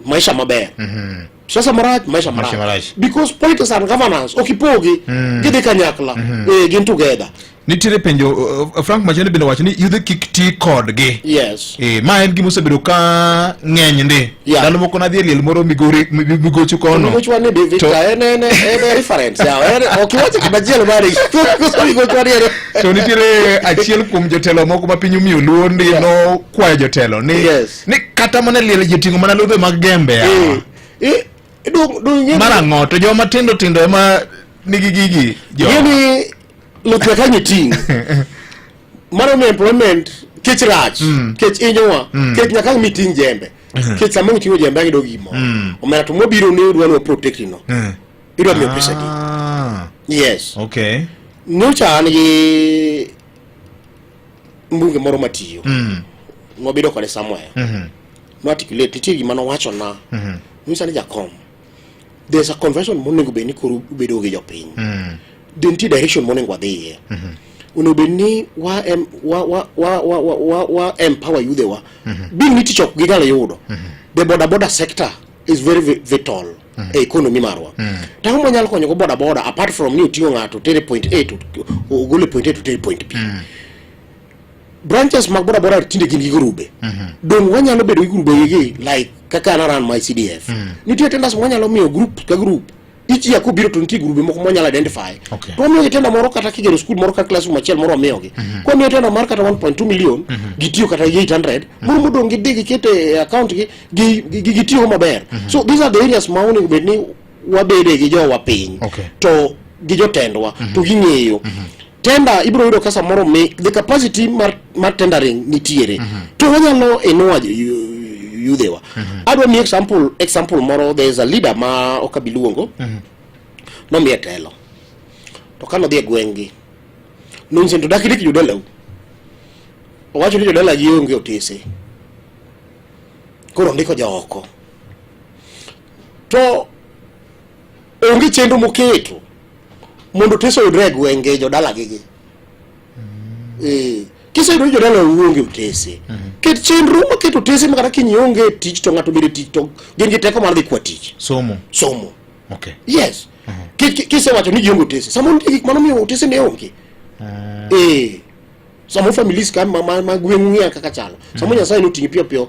maisha maber mm -hmm. siasa marach maisha marach, marach. Because politics and governance ok ipogi mm. gidhi kanyakla mm -hmm. eh, gin together. Nitiere penjo Frank Machende bende wacho ni yudhe kik ti kodgi. Yes. Eh, ma en gima osebedo ka ng'eny ndi. Yeah. Ndalo moko nadhi e liel moro Migori Migocho kono. Migocho ni David To- en en en reference ya. En ok iwacho kama chielo mare. Koso Migocho ni en. To nitiere achiel kuom jotelo moko ma piny omiyo luor ndi Yeah. nokwayo jotelo ni Yes. ni kata mana liel ji oting'o mana ludhe mag gembe yawa. Eh. Eh, dong dong ing'e Mar ang'o to joma tindo tindo ema nigi gigi jo. Ing'e ni luth nyaka ang' iting'. Mano ni employment kech rach, mm. kech inyowa, mm. kech nyaka ang' miting' jembe. Mm -hmm. Kech sama iting'o jembe ang' idog gimoro. Mm. Omera to mwabiro ni idwa ni protect no. Mm. Idwa miyo pesa di. Ah. Yes. Okay. Nyocha an gi mbunge moro matiyo. Mm. Nwabedo kode somewhere. Mm -hmm. No articulate nitie gima nowachona. Mm -hmm. Nonyisa ni jakom. There's a convention monego bed ni koro ubedo gi jopiny. Mm. De nitie direction monego wadhiye. Mm -hmm. Onego bed ni wa, em, wa, wa, wa, wa, wa, wa, wa empower yudhe wa. Mm -hmm. Being ni tich ok ginyal yudo. Mm -hmm. The boda boda sector is very vital. Mm -hmm. E economy marwa. Mm -hmm. Tango mwanyalo konyo go boda boda apart from ni oting'o ng'ato tere point A to ogole point A to tere point B. Mm -hmm. Branches mag boda boda tinde gin gi grube. Mm -hmm. Dong wanyalo bedo gi grube gi like kaka an aran my CDF. Mm -hmm. Nitie tenders mwanyalo miyo group ka group. Each year kobiro to nitie grube moko mwanyalo identify. Okay. To wamiyogi tender moro kata kigero skul moro kata classroom achiel moro wamiyogi. Mm -hmm. Kwa miyo tender mar kata 1.2 million mm -hmm. gitiyo kata 800 mm -hmm. moro modong' gidhi gikete e account gi gitiyo maber. Mm -hmm. So these are the areas ma onego bed ni wabede gi jowa piny. Okay. To gi jotendwa mm -hmm. to ging'eyo. Mm -hmm. Tender ibiro yudo ka samoro mi the capacity mar, mar tendering nitiere mm -hmm. to wanyalo inua yudhewa mm -hmm. adwa mi example, example moro there is a leader ma ok abi luongo mm -hmm. nomiye telo to kane odhi e gweng'gi nonyise ni to dak indik jodalau owacho ni jodalagi onge otese koro ondiko jooko to onge chenro moketo mondo otese oyudre e gwenge jodalagi gi Mm. Eh, kiseyudo ni jodala onge otese Mm -hmm. ket chenro maket otese ma kata kiny ionge tich to ng'ato bedo e tich to gin gi teko mar dhi kwa tich Somo. somo Okay. yes Mm -hmm. Kisewacho ni gionge otese samoro nitie gik manomiyo otese ne onge eh samoro families ka ma, ma, ma gweng'u ng'iya kaka chalo samoro Nyasaye noting'i piyo piyo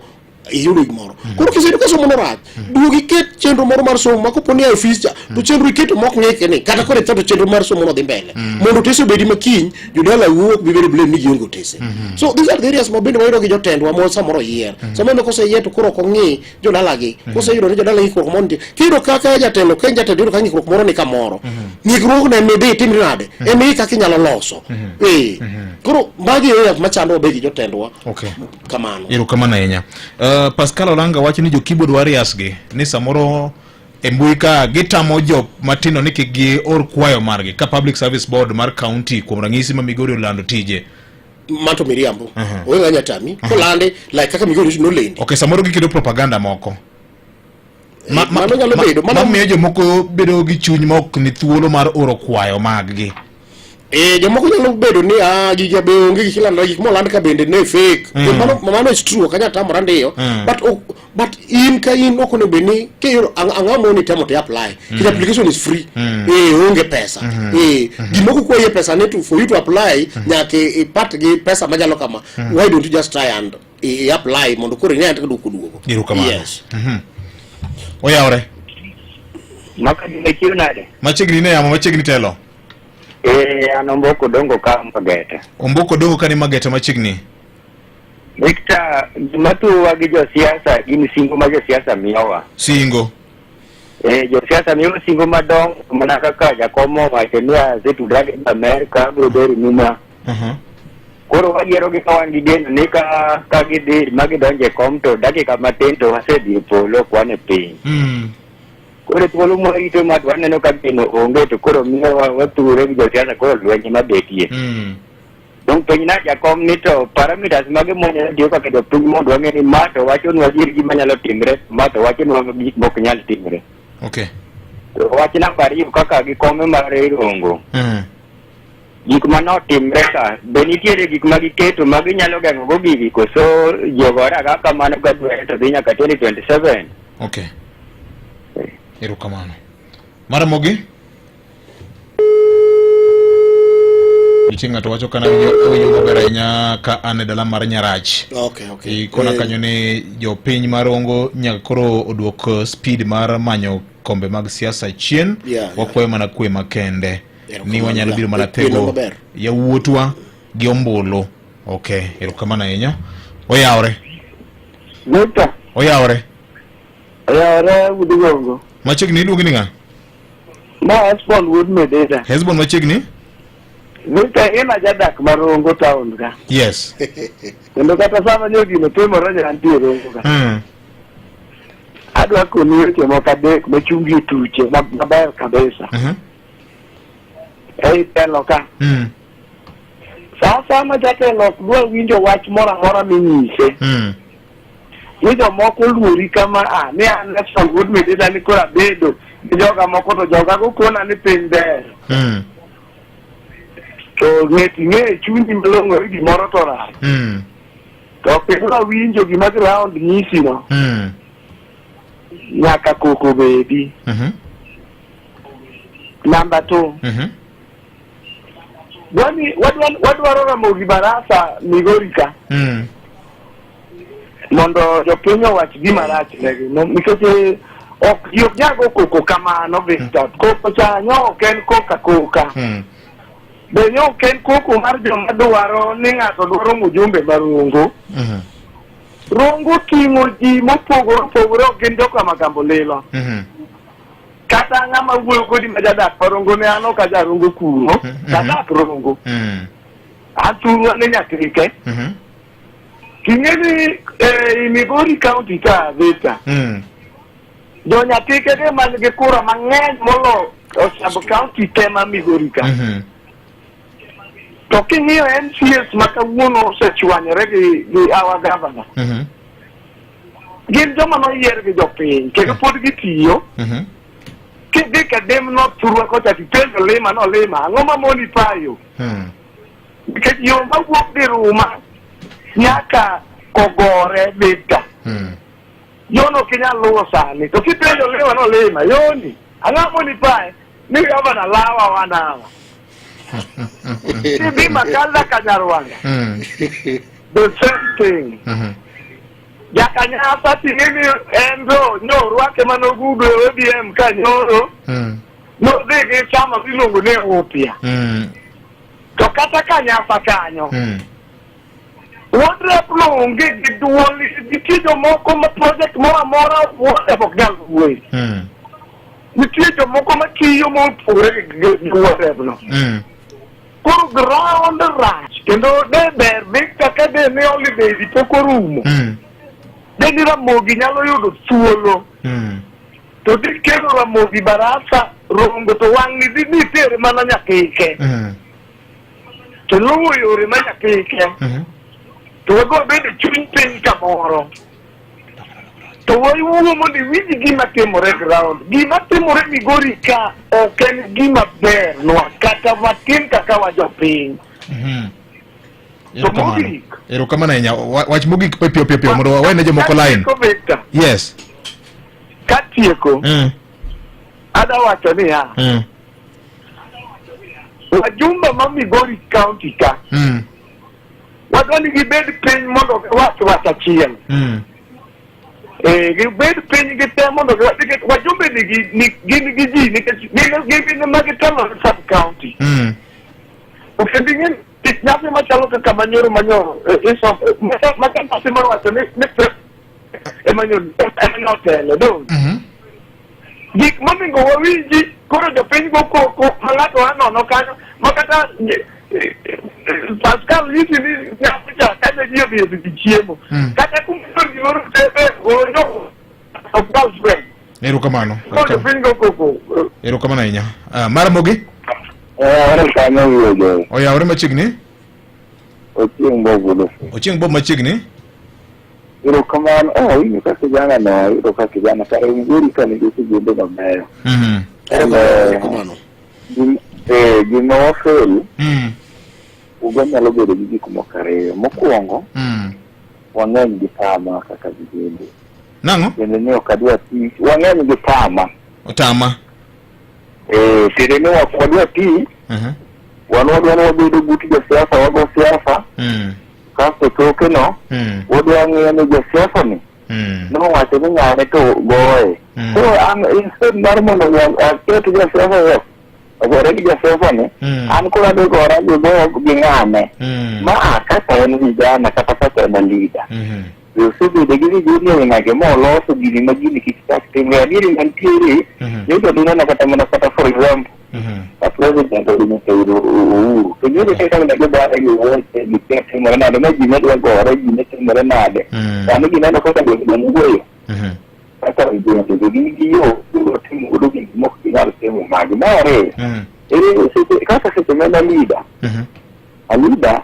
iyudo gimoro koro kiseyudo ka somo no rach duogi ket chenro moro mar somo ma kopo ni e ofis cha to chenro iketo mok ng'ike ni kata koro itho to chenro mar somo no dhi mbele mondo otese obedi makiny jodala wuok bi bedo blame ni gionge otese so these are the areas ma bende wayudo gi jotendwa ma samoro oyier samoro iyudo koseyier to koro ok ong'i jodalagi koseyudo ni jodalagi ng'ikruok moro nitie kiyudo kaka jatelo ka in jatelo iyudo ka ng'ikruok moro ni kamoro ng'ikruok no ema idhi itimri nade ema ing'i kaka inyalo loso eh koro magi e areas machando wabe gi jotendwa Okay. kamano Erokamano ahinya. Pascal Olanga wacho ni jo keyboard warriors gi ni samoro e mbui ka gitamo jo matindo ni kik gior kwayo margi ka Public Service Board mar county kuom ranyisi ma Migori olando tije. Mato miriambo. Onge ng'a nyatami. Kolande like kaka Migori nolendi. Okay, samoro giketo propaganda moko. Mano nyalo bedo. Mano miyo jomoko bedo gi chuny ma ok ni thuolo mar oro kwayo maggi. Eh, jomoko nyalo bedo ni ah gigi be onge gik ilando gik moland ka bende ne fake. Mano mano is true ok anyal tamora ndiyo. But ok- but in ka in ok onego bed ni kiyudo ang- ang'o moni temo to apply. Nikech application is free. Eh, onge pesa. Eh, gima ok okwaye pesa ni to for you to apply nyaka ipat gi pesa machalo kama. Why don't you just try and i apply mondo koro ing'e kaka duoko duogo. Erokamano. Yes. Oyawre. Maka gima nade? Machiegni ne yamo machiegni telo. Eh, an Omboko Dongo ka Mageta. Omboko Dongo ka ni Mageta machiegni. Victor, gima tuwa gi josiasa gin singo ma josiasa miyowa. Singo. Eh, josiasa miyowa singo madongo mana kaka jakom owacho ni asetudra gi Amerka abiro bero numa. Koro wayiero gi ka wan gi geno ni ka ka gidhi ma gidonjo e kom to dakika matin to wasedhi e polo ok wan e piny. Koro thuolo mwarito ma to waneno ka geno onge to koro miyo wature gi josiasa koro lweny ema betie. Dong penj na jakom ni to parameters mage mwanyalo tiyo kaka jopiny mondo wang'e ni ma to wachonwa adier gima nyalo timre, ma to wachonwa gik mok nyal timre. Okay. To wach namba ariyo kaka gi kome mar Rongo. Gik ma notimre ka, be nitiere gik ma giketo ma ginyalo geng'o go gigi koso ji ogore agaya kamano ka dwere to dhi nyaka 2027? Okay. Erokamano. Maramogi? Nitie ng'ato wacho kana awinjo maber ahinya ka an e dala mar Nyarach. Okay, okay. Ikona kanyo ni jopiny mar Rongo nyaka koro oduok speed mar manyo kombe mag siasa chien. Wakwayo mana kwe makende. Ni wanyalo biro mana thego yawuotwa gi ombulu. Okay, erokamano ahinya. Oyawre. Victor. Oyawre. Oyawre Wuod Machiegni iluongi ni ng'a? Ma Hesbon wuod Mededa. Hesbon machiegni? Victor in ajadak ma Rongo town ka. Yes. Kendo kata sama nyo gino timore nyo antie Rongo ka. Adwa koni weche moko adek machungi e tuche maber kabisa. Ei telo ka. Sa asaya ma jatelo ok dwa winjo wach moro amora minyise. Ni jomoko oluori kama a ni an Nelson wuod Mededa ni koro abedo gi joga moko to joga go kona ni piny ber. To ng'et ing'e e chunyi malong'o ni gimoro to rach. To ok idwa winjo gima ground nyisi no. Nyaka koko bedi. Number 2. Dwani wadwaro Ramogi Barasa Migori ka. Mondo jopiny owach gima rach negi. Nikech ok ji ok nyal go koko kamano Victor. Koko cha nyo ok en koka koka. Be nyo ok en koko mar joma dwaro ni ng'ato dwaro mujumbe mar Rongo. Rongo ting'o ji mopogore opogore ok gin joka Magambo lilo. Kata ng'ama wuoyo kodi ma jadak ma Rongo ne an ok aja Rongo kuno. Tadak Rongo. An thurwa ne Nyakike. King'e ni e Migori County ka Victor. Jo Nyakike ge man gi kura mang'eny molo sub county te ma Migori ka. To king'iyo MCAs ma kawuono osechwanyore gi our governor. Gin joma noyier gi jopiny kendo pod gitiyo. Kidhi Kadem North thurwa kocha tipenjo lima nolima ang'o ma moni payo. Nikech yo mawuok Diruma nyaka Kogore Victor. Yono ok inyal luwo sani. To kipenjo lima nolima yoni ang'o moni paye ni gavana lawa wanawa. Kidhi Makanda Kanyarwanga. The same thing. Jakanyasa ting'e ni en to nyorwake manogudo e ODM ka nyoro. Nodhi gi chama miluongo ni Upya. To kata Kanyasa kanyo. Ward rep no onge gi duol nitie jomoko ma project moro amora ward rep ok nyal wuoye. Nitie jomoko matiyo mopogore gi ward rep no. Koro ground rach kendo de ber Victor ka de ni holidays pok orumo. De ni Ramogi nyalo yudo thuolo. To dhi kelo Ramogi Barasa Rongo to wang'ni dhi ni tere mana Nyakike. To luwo yore ma Nyakike. To wago bed e chuny piny kamoro. To wawuo mondo iwinj gima timore ground. Gima timore Migori ka ok en gima bernwa kata matin kaka wa jopiny. To mogik. Erokamano ahinya. Wach mogik piyo piyo piyo mondo wawene jomoko line. Yes. Katieko. Ada wacho niya. Wajumbe ma Migori County ka. Wadwa ni gibed piny mondo giwach wach achiel. Eh, gibed piny gite mondo giwach nikech wajumbe nigi gin gi ji nikech gin gin ema gitelo ne sub county. To kendo ing'e ni nyasi machalo kaka manyoro manyoro iso machalo nyasi mar wacho ni ni ema nyotelo dong. Gik monego wawinji koro jopiny go koko ma ng'ato a nono kanyo ma kata Pascal nyisi ni nyathi cha kane ji odhi odhi chiemo kata kumoro gimoro tebe onjo Pascal friend Erokamano. koro jopiny go koko Erokamano ahinya. Ah, Maramogi Oyawore kanyo wuoyo. oyawore machiegni. Ochieng' Bob wuod Ofuo. Ochieng' Bob machiegni. Erokamano. Oh, awinjo ka kijana no, ayudo ka kijana kare Migori ka nigi sigunde mabeyo. Erokamano. Gima wafel, uga nyalo bedo gi gik moko ariyo. Mokwongo, wang'eny gi tama kaka vijende. Nang'o? Tiende ni ok adwa tich. Wang'eny gi tama. Otama. Tiende ni ok wadwa tich. Wan wadwa ni wabedo but josiasa, wago siasa. Kasto toke no, wadwa ng'iyo ni josiasa ni nowacho ni ng'ane to goye. Koro an instead mar mondo aket josiasa ogore gi josiasa ni, an koro adhi gora gi go gi ng'ane. Ma kaka en vijana kata kaka en leader. Be osebedo gi vijana ainagi ma oloso gini ma gini kik chak timre. Adieri mantiere, nyocha dineno kata mana kata for example, ka president odhi ir Uhuru. To nyocha kaka ne gibare gi wuoche, gik ne timore nade, ma ji ne dwa gore, ji ne timore nade. Sani gineno kaka jodong wuoyo. Kaka vijende, be gin gi yo gibiro timo godo gik mok ginyal timo magi. Mar ariyo, ere seche kaka seche ma en a leader, a leader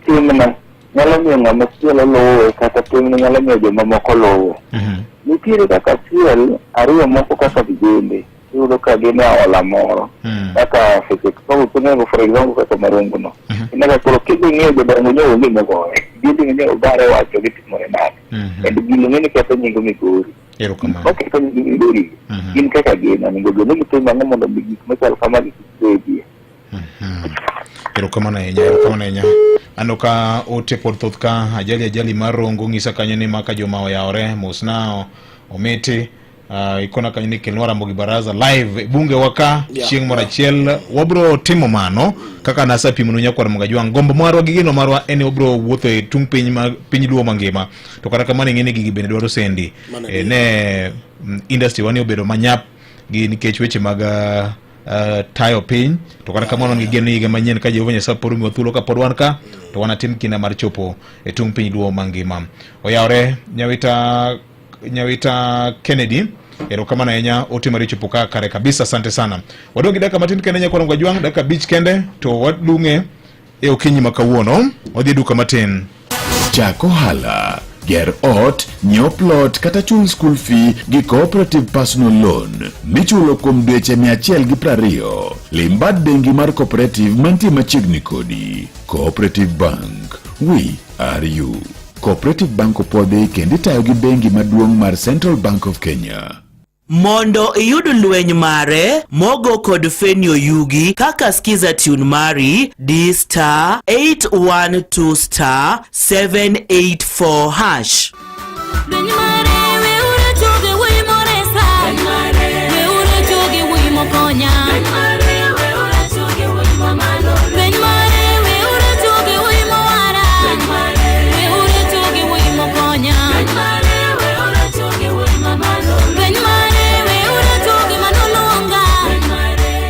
timne nyalo miyo ng'ama chielo luwe kata timne nyalo miyo jomamoko luwe. Nitiere kaka achiel ariyo moko kaka vijende iyudo ka gin e hola moro kaka seche kaka for example kaka marungu no ineno koro kidhi ng'iyo jodongo nyo onge mogoye gidhi ng'iyo obare wacho gitimore nade kendo gino ng'eni ketho nying Migori oketho nying Migori gin kaka gin onego bed ni gitimo ang'o mondo mi gik machal kamagi kik bedie. Erokamano ahinya, erokamano ahinya. Aneno ka ote pod thoth ka ajali ajali mar Rongo ng'isa kanyo ni maka joma oyawore mosna omiti ikona kanyo ni kelnwa Ramogi Baraza live e bunge wa ka chieng' moro achiel wabro timo mano kaka nasepimonu nyakwar Ramogi Ajwang'. Gombo marwa gi geno marwa en ni wabro wuotho e tung' piny ma piny luo mangima to kata kamano ing'e ni gigi bende dwaro sendi ne industry wani obedo manyap gi nikech weche mag tayo piny to kata kamano wan gi geno ni higa manyien ka Jehova Nyasaye pod omiwa thuolo ka pod wan ka to wanatim kinda mar chopo e tung' piny luo mangima. Oyawore Nyawita Nyawita Kennedy, erokamano ahinya, ote mari chopo ka kare kabisa, asante sana. Wadong' gi dakika matin kende nyakwar Ngwajwang', dakika abich kende to wadung'e e okinyi ma kawuono, wadhi e duka matin. Chak ohala, ger ot, nyiew plot kata chul school fee gi Cooperative Personal Loan michulo kuom dweche 120. Lim bad bengi mar Cooperative mantie machiegni kodi. Cooperative Bank, we are you. Cooperative Bank opwodhi kendo itayo gi bengi maduong' mar Central Bank of Kenya. Mondo iyud lweny mare mogo kod Feni Oyugi kaka skiza tune mari di star 812 star 784 hash. Lweny mare weuru choge wuoyi moresa Weuru choge wuoyi mokonya Lweny mare weuru choge wuoyi mowara Weuru choge wuoyi mokonya Lweny mare weuru choge manoluonga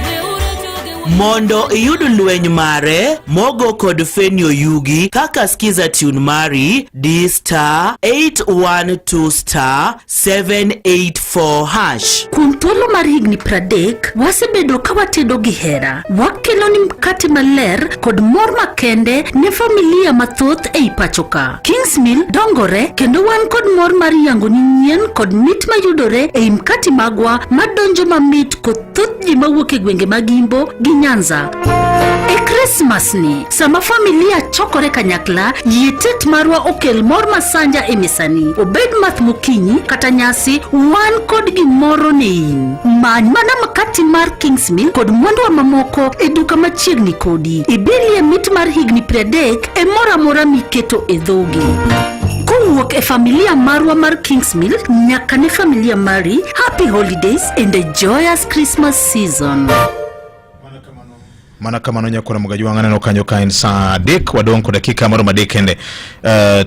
Weuru choge wuoyi. Mondo iyud lweny mare, mogo kod Feni Oyugi kaka Skiza Tune mari, di star 812 star 784 hash. Kuom thuolo mar higni 30, wasebedo ka watedo gi hera. Wakelo ni mkate maler kod mor makende ne familia mathoth ei pachoka. Kingsmill dongore kendo wan kod mor mar yango ni nyien kod mit mayudore ei mkate magwa madonjo mamit kod thoth ji mawuok e gwenge mag Imbo gi Nyanza. E Krismas ni, sama familia chokore kanyakla, yie tet marwa okel mor masanja e mesani. Obed math mokinyi kata nyasi, wan kod gimoro ne in. Many mana makati mar Kingsmill kod mwanduwa mamoko e duka machiegni kodi. Ibilie mit mar higni 30 e moro amora miketo e dhogi. Kowuok e familia marwa mar Kingsmill nyaka ne familia mari, happy holidays and a joyous Christmas season. Mana kamano nyakora Mugajwang' aneno kanyo ka en saa adek wadong' kod dakika moro adek kende.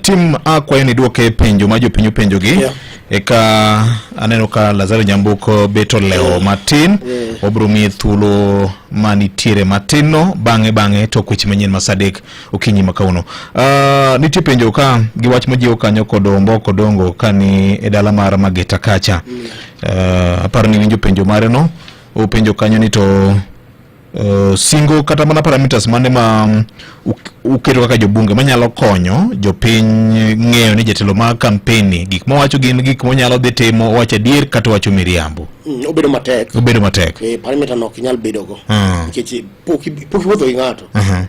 Tim akwayo ni duoke penjo ma jopiny openjogi. Yeah. Eka aneno ka Lazaro Nyambuko bet olewo matin. Obiro miye thuolo manitiere matin no bang'e bang'e tok weche manyien ma saa adek okinyi ma kawuono. Nitie penjo ka gi wach mojiw kanyo kod Omboko Dongo ka ni e dala mar Mageta kacha. Aparo ni winjo penjo mare no. Openjo kanyo ni to singo kata mana parameters mane ma uketo kaka jobunge manyalo konyo jopiny ng'eyo ni jatelo mar campaign ni gik mowacho gin gik monyalo dhi timo, owacho adier kata owacho miriambo. Obedo matek. Obedo matek. Parameter no ok inyal bedogo. Nikech pok iwuotho gi ng'ato.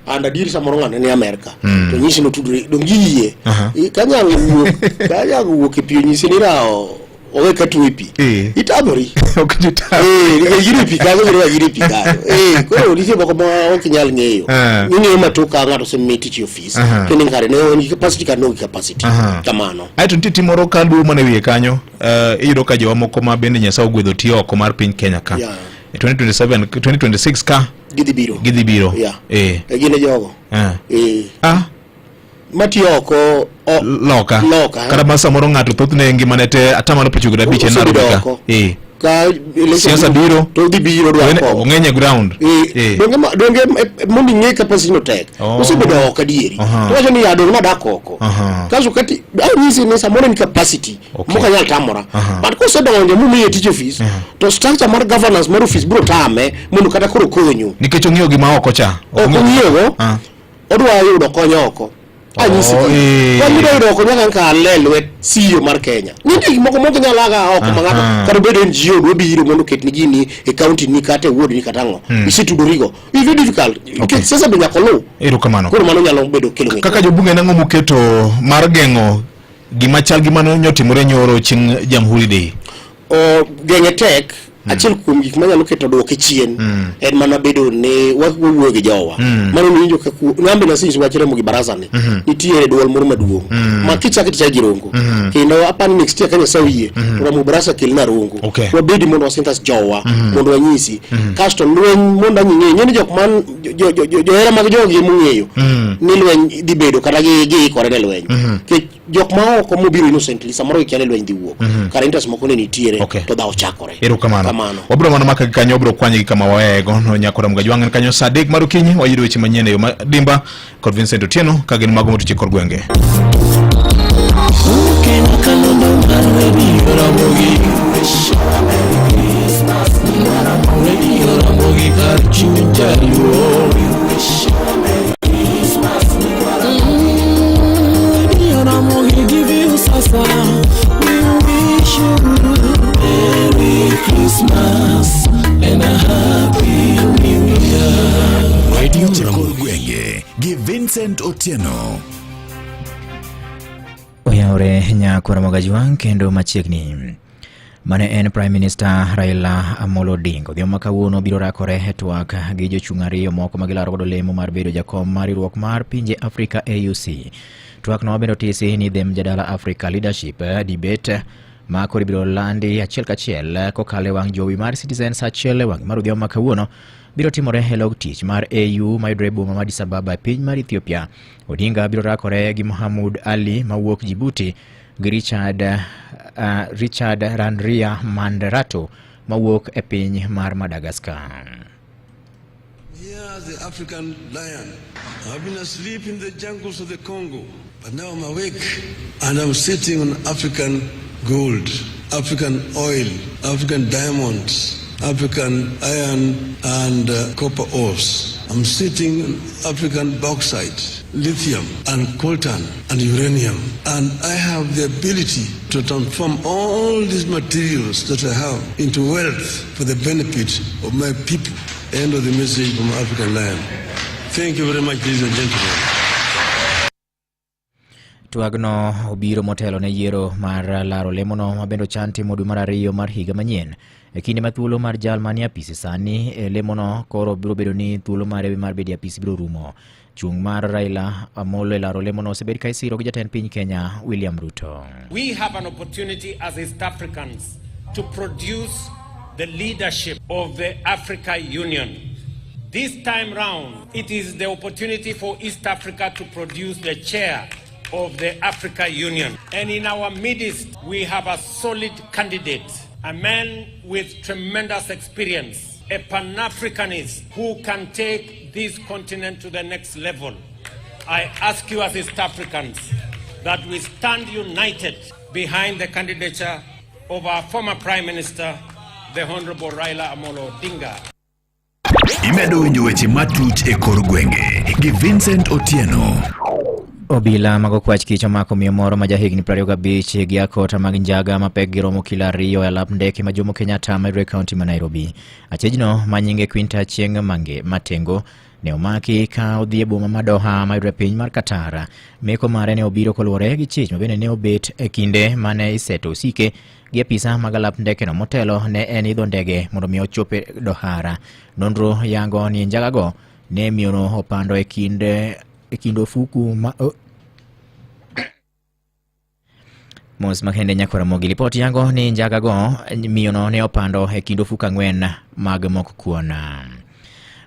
And adier samoro ng'ato ni Amerka. To nyisi notudore dong giyie. Ka nyang' wuok, ka nyang' wuok e pi onyisi ni rawo owe ka tuo e pi. Itamori. Ok nitam. Nikech gin e pi kanyo, gin gin e pi kanyo. Koro nitie moko ma ok inyal ng'eyo. Ing'eyo ma tok ka ng'ato osemiyi tich e ofis. Kendo kare ne en gi capacity kata ne onge capacity. Kamano. Aeto nitie tim moro ka luwo mana e wiye kanyo, iyudo ka jowa moko ma bende Nyasaye ogwedho tiyo oko mar piny Kenya ka. E 2027, 2026 ka Gidhi biro. gidhi biro. Gin e jogo. Matiyo oko Loka. Loka. Kata ma samoro ng'ato thothne ngimane te atamalo 95 Osebedo Nairobi ka. oko. Ka election Siasa biro. To dhi biro dwaro kom. Ong'eny e ground. Donge mondo ing'e capacity no tek. Osebedo oko adieri. To wacho ni ya dong' nadak oko. Kaso kati anyisi ni samoro en capacity. Mok anyal tamora. But kosedonjo momiye tich ofis, to structure mar governance mar ofis biro tame mondo kata koro konyu. Nikech ong'iyo gima oko cha. Ok ong'iyogo. Odwa yudo kony oko. Anyisi. Kony midwa yudo oko nyaka kal e lwet CEO mar Kenya. Nitie gik moko mok nyal aga oko ma ng'ato kata obedo NGO dwa biro mondo oketni gini e county ni kata e ward ni kata ang'o. Isetudorigo. It's very difficult. Nikech siasa be nyaka oluw. Erokamano. Koro mano nyalo bedo kelo ng'ikruok. Kaka jobunge nang'o muketo mar geng'o gima chal gi mano nyotimore nyoro chieng' Jamhuri Day? Geng'e tek. Achiel kuom gik manyalo keto duoke chien en mana bedo ni wawuoyo gi jowa. Mano niwinjo ka nambe nasisi wach remo gi baraza ni. Nitiere duol moro maduong' ma kichako tichako gi Rongo. Kendo apani next year ka Nyasaye oyie to Ramo Barasa kelna Rongo. Wabedi mondo wasinthas jowa mondo wanyisi. Kasto lweny mondo ang' ing'e ing'e ni jok man johera mag jogi emong'eyo ni lweny dhi bedo kata giikore ne lweny. Nikech jok ma oko mobiro innocently samoro gikia ni lweny dhi wuok. Kara interest moko ne nitiere to dhawo chakore. Erokamano. Kamano. Wabiro mana maka gi kanyo, wabiro kwanye gi kama waweyego. No nyakora Mgajwang' en kanyo saa 3 mar okinyi wayudo weche manyien e yo madimba kod Vincent Otieno ka gin mago motuche kor gwenge. Radio Kor Gwenge gi Vincent Otieno. Oyawre nyakwar Mogajwang' kendo machiegni. Mane en Prime Minister Raila Amolo Odinga odhiambo ma kawuono biro rakore e twak gi jochung' ariyo moko ma gilaro godo lemo mar bedo jakom mar riwruok mar pinje Afrika AUC. Twak no bende otisi ni The Mjadala Africa Leadership Debate ma koro ibiro landi achiel kachiel kokalo e wang' jowi mar Citizen saa achiel e wang' mar odhiambo ma kawuono biro timore e log tich mar AU mayudore e boma ma Addis Ababa e piny mar Ethiopia. Odinga biro rakore gi Mohamud Ali mawuok Djibouti gi Richard Randriamandrato mawuok e piny mar Madagascar. here as the African lion. I've been asleep in the jungles of the Congo, but now I'm awake and I'm sitting on African gold, African oil, African diamonds, African iron and copper ores. I'm sitting on African bauxite, lithium and coltan and uranium. And I have the ability to transform all these materials that I have into wealth for the benefit of my people. End of the message from African Lion. Thank you very much, ladies and gentlemen. Twagno obiro motelo ne yiero mar laro lemono ma bende ochan timo dwe mar ariyo mar higa manyien. E kinde ma thuolo mar jal manie apisi sani e lemono koro biro bedo ni thuolo mare mar bedo e apisi biro rumo. Chung' mar Raila Amolo e laro lemono osebed ka isiro gi jatend piny Kenya William Ruto. We have an opportunity as East Africans to produce the leadership of the Africa Union. This time round, it is the opportunity for East Africa to produce the chair of the Africa Union. And in our midst, we have a solid candidate, a man with tremendous experience, a Pan-Africanist who can take this continent to the next level. I ask you as East Africans that we stand united behind the candidature of our former Prime Minister, the Honorable Raila Amolo Odinga. Imedo winjo weche matuch e kor gwenge gi Vincent Otieno. Obila mag okwach kich omako miyo moro ma jahigni 25 gi akota mag njaga ma pekgi romo kilo ariyo e alap ndeke ma Jomo Kenyatta mayudore e kaunti ma Nairobi. Achijno ma nyinge Quinta Achieng' Mange Matengo ne omaki ka odhi e boma ma Doha mayudore e piny mar Qatar. Meko mare ne obiro koluwore gi chich ma bende ne obet e kinde mane iseto osike gi apisa mag alap ndekeno motelo ne en idho ndege mondo mi ochop e Dohara. Nonro yango ni njagago ne miyono opando e kind e kind ofuku ma o, Mos makende nyakwara Mogi. Lipot yango ni njagago miyono ne opando e kind ofuku ang'wen mag mok kuon.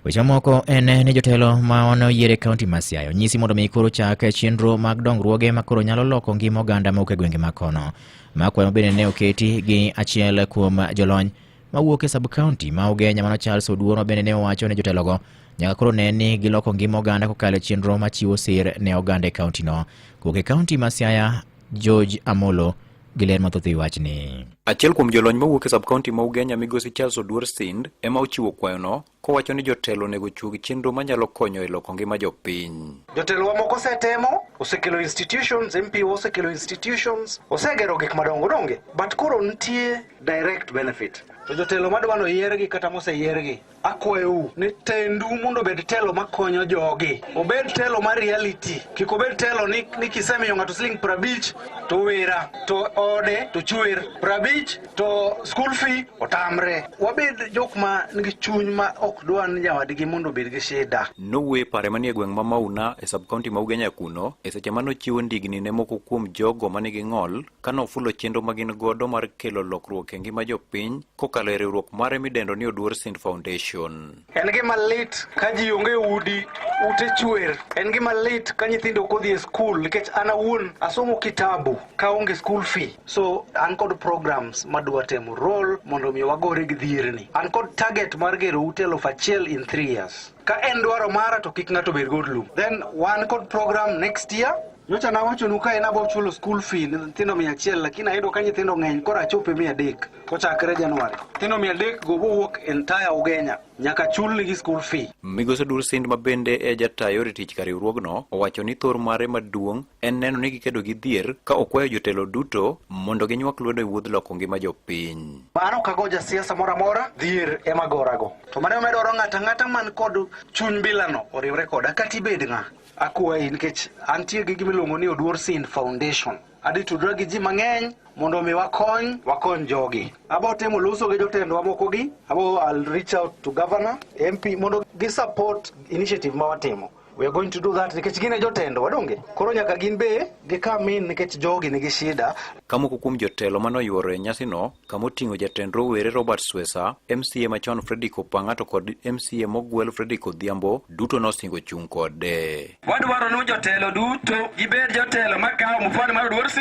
Weche mamoko en ni jotelo ma onoyier e kaunti ma Siaya onyisi mondo mi koro chak chenro mag dongruoge ma koro nyalo loko ngima oganda mawuok e gwenge ma kono. Ma kwayo bende ne oketi gi achiel kuom jolony mawuok e sub county ma Ugenya mano Charles Oduor ma bende ne owacho ni jotelogo nyaka koro ne ni giloko ngima oganda kokalo e chenro machiwo sir ne oganda e kaunti no. Kowuok e kaunti ma Siaya, George Amolo gi ler mathoth e wi wachni. Achiel kuom jolony mawuok e sub-county ma Ugenya migosi Charles Oduor Sind ema ochiwo kwayono kowacho ni jotelo onego ochuog chenro manyalo konyo e loko ngima jopiny. Jotelowa moko osetemo, osekelo institutions, MP wa osekelo institutions, osegero gik madongo donge, but koro nitie direct benefit. To jotelo madwa noyiergi kata moseyiergi, akwayou ni tendu mondo obed telo makonyo jogi, obed telo mar reality, kik obed telo ni, ni kisemiyo ng'ato siling 50 to wera to ode to chwer 50 to school fee otamre. Wabed jok ma nigi chuny ma ok dwa ni nyawadgi mondo obed gi shida. Nowuoyo e pare manie gweng' ma Mauna e sub-county ma Ugenya kuno e seche mane ochiwo ndigni ne moko kuom jogo manigi ng'ol kane ofulo chenro ma gin godo mar kelo lokruok e ngima jopiny kokalo e riwruok mare midendo ni Oduor Sind Foundation. En gima lit ka ji onge udi, ute chwer. En gima lit ka nyithindo ok odhi e skul nikech an awuon asomo kitabu kaonge school fee. So an kod programs madwa temo roll mondo mi wagore gi dhierni. An kod target mar gero ute 1000 in 3 years. Ka en dwaro mara to kik ng'ato bed god lum. Then wan kod program next year. Nyocha nawachonu ka en abo chulo school fee ne nyithindo 100 lakini ayudo ka nyithindo ng'eny koro achope 300 kochakre January. Nyithindo 300 go bowuok entire Ugenya nyaka chulnigi school fee. Migosi Odur Sind ma bende e jata yore tich kar riwruogno owacho ni thor mare maduong' en neno ni gikedo gi dhier ka okwayo jotelo duto mondo ginywak lwedo e wuodh loko ngima jopiny. An ok ago jasiasa moro amora, dhier ema gorago. To mano ema dwaro ng'ato ang'ata man kod chuny bilano oriwre koda kata ibed ng'a. Akwayi nikech antie gi gima iluongo ni Oduor Sind Foundation. Adhi tudra gi ji mang'eny mondo mi wakony, wakony jogi. Abo temo loso gi jotendwa moko gi, abo I'll reach out to governor, MP mondo gi support initiative ma watimo. We are going to do that nikech gin e jotendwa donge? Koro nyaka gin be gi come in nikech jogi nigi shida. Ka moko kuom jotelo mane oyuoro e nyasino kama oting'o jatend rowere Robert Swesa, MCA machon Fredrick Opanga to kod MCA mogwel Fredrick Odhiambo duto nosingo chung' kode. Wadwaro ni jotelo duto gibed jotelo makawo mfano mar Oduor Si.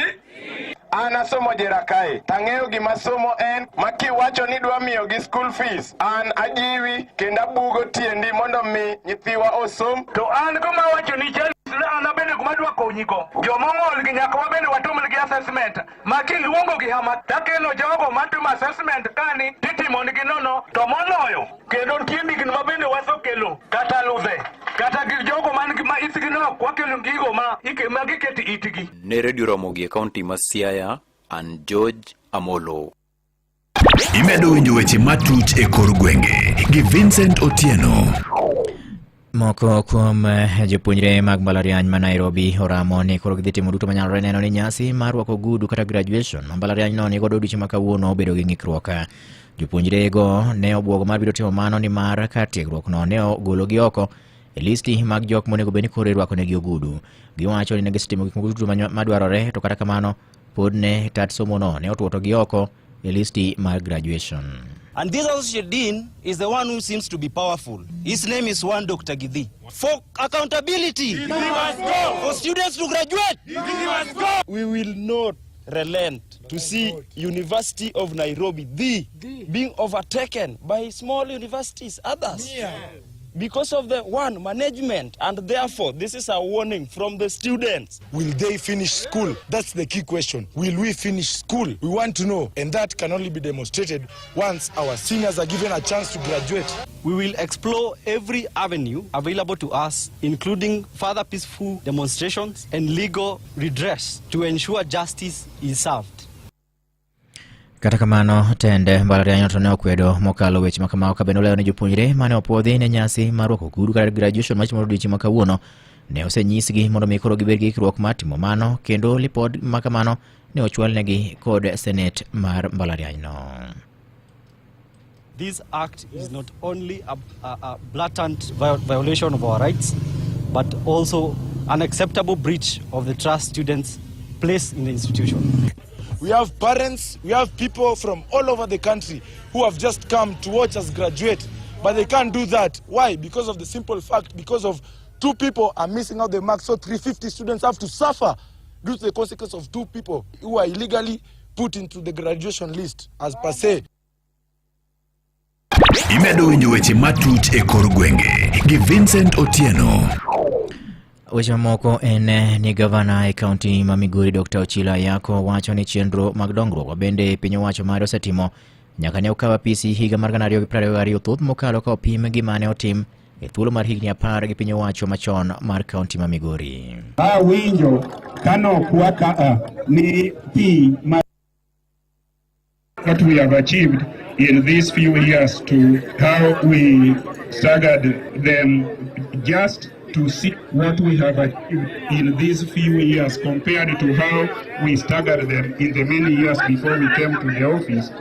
An asomo jera kae, tang'eyo gima somo en, ma kiwacho ni idwa miyogi school fees, an ajiwi kendo abugo tiendi mondo mi nyithiwa osom. To an gima awacho ni Charles, an abende gima adwa konyigo, joma ong'ol gi nyaka wabende watimnegi assessment, ma kiluongo gi hama takelo jogo matimo assessment kani titimonigi nono, to moloyo kendo nitie ndigni ma bende wasekelo kata ludhe kata gi jogo man gi ma itgi nok wakelo gigo ma ma giketo itgi. Ne Redio Ramogi e kaunti ma Siaya, an George Amolo. Imedo winjo weche matuch e kor gwenge gi Vincent Otieno. Moko kuom eh, jopuonjre mag mbalariany ma Nairobi oramo ni koro gidhi timo duto manyalore neno ni nyasi mar rwako ogudu kata graduation ma mbalariany no nigodo odiochieng' ma kawuono obedo gi ng'ikruok. Jopuonjrego ne obwogo mar biro timo mano nimar kar tiegruokno ne ogologi oko e listi mag jok monego bed ni koro irwakonegi ogudu. Giwacho ni ne gisetimo gik moko duto madwarore to kata kamano pod ne tat somono ne otuotogi oko e listi mar graduation. And this associate dean is the one who seems to be powerful. His name is one Dr. Gidhi. For accountability, Gidhi must go. For students to graduate, Gidhi must go. We will not relent to see University of Nairobi, the, being overtaken by small universities, others. Yeah. Because of the one management, and therefore this is a warning from the students. Will they finish school? That's the key question. Will we finish school? We want to know, and that can only be demonstrated once our seniors are given a chance to graduate. We will explore every avenue available to us, including further peaceful demonstrations and legal redress to ensure justice is served. Kata kamano, tend mbalariany to ne okwedo mokalo weche ma kamago ka bende olero ni jopuonjre mane opuodhi ne nyasi mar rwako ogudu kata graduation matimore odiochieng' ma kawuono ne osenyisgi mondo mi koro gibed gi ikruok mar timo mano kendo lipod ma kamano ne ochwalnegi kod senet mar mbalarianyno. This act is not only a, a, a blatant violation of our rights, but also an acceptable breach of the trust students place in the institution. We have parents, we have people from all over the country who have just come to watch us graduate, but they can't do that. Why? Because of the simple fact, because of two people are missing out the marks, so 350 students have to suffer due to the consequence of two people who are illegally put into the graduation list as per se. Imedo winjo weche matuch e kor gwenge gi Vincent Otieno. Weche mamoko en eh, ni gavana e kaunti ma Migori Dr. Ochilo Ayako wacho ni chenro mag dongruok bende piny owacho mare osetimo nyaka ne okaw apisi higa mar 2022 thoth mokalo ka opim gi mane otim e thuolo mar higni apar gi piny owacho machon mar kaunti ma Migori. Awinjo kanokwa kaa ni pi ma what we have achieved in these few years to how we staggered them just to see what we have achieved in these few years compared to how we staggered them in the many years before we came to the office.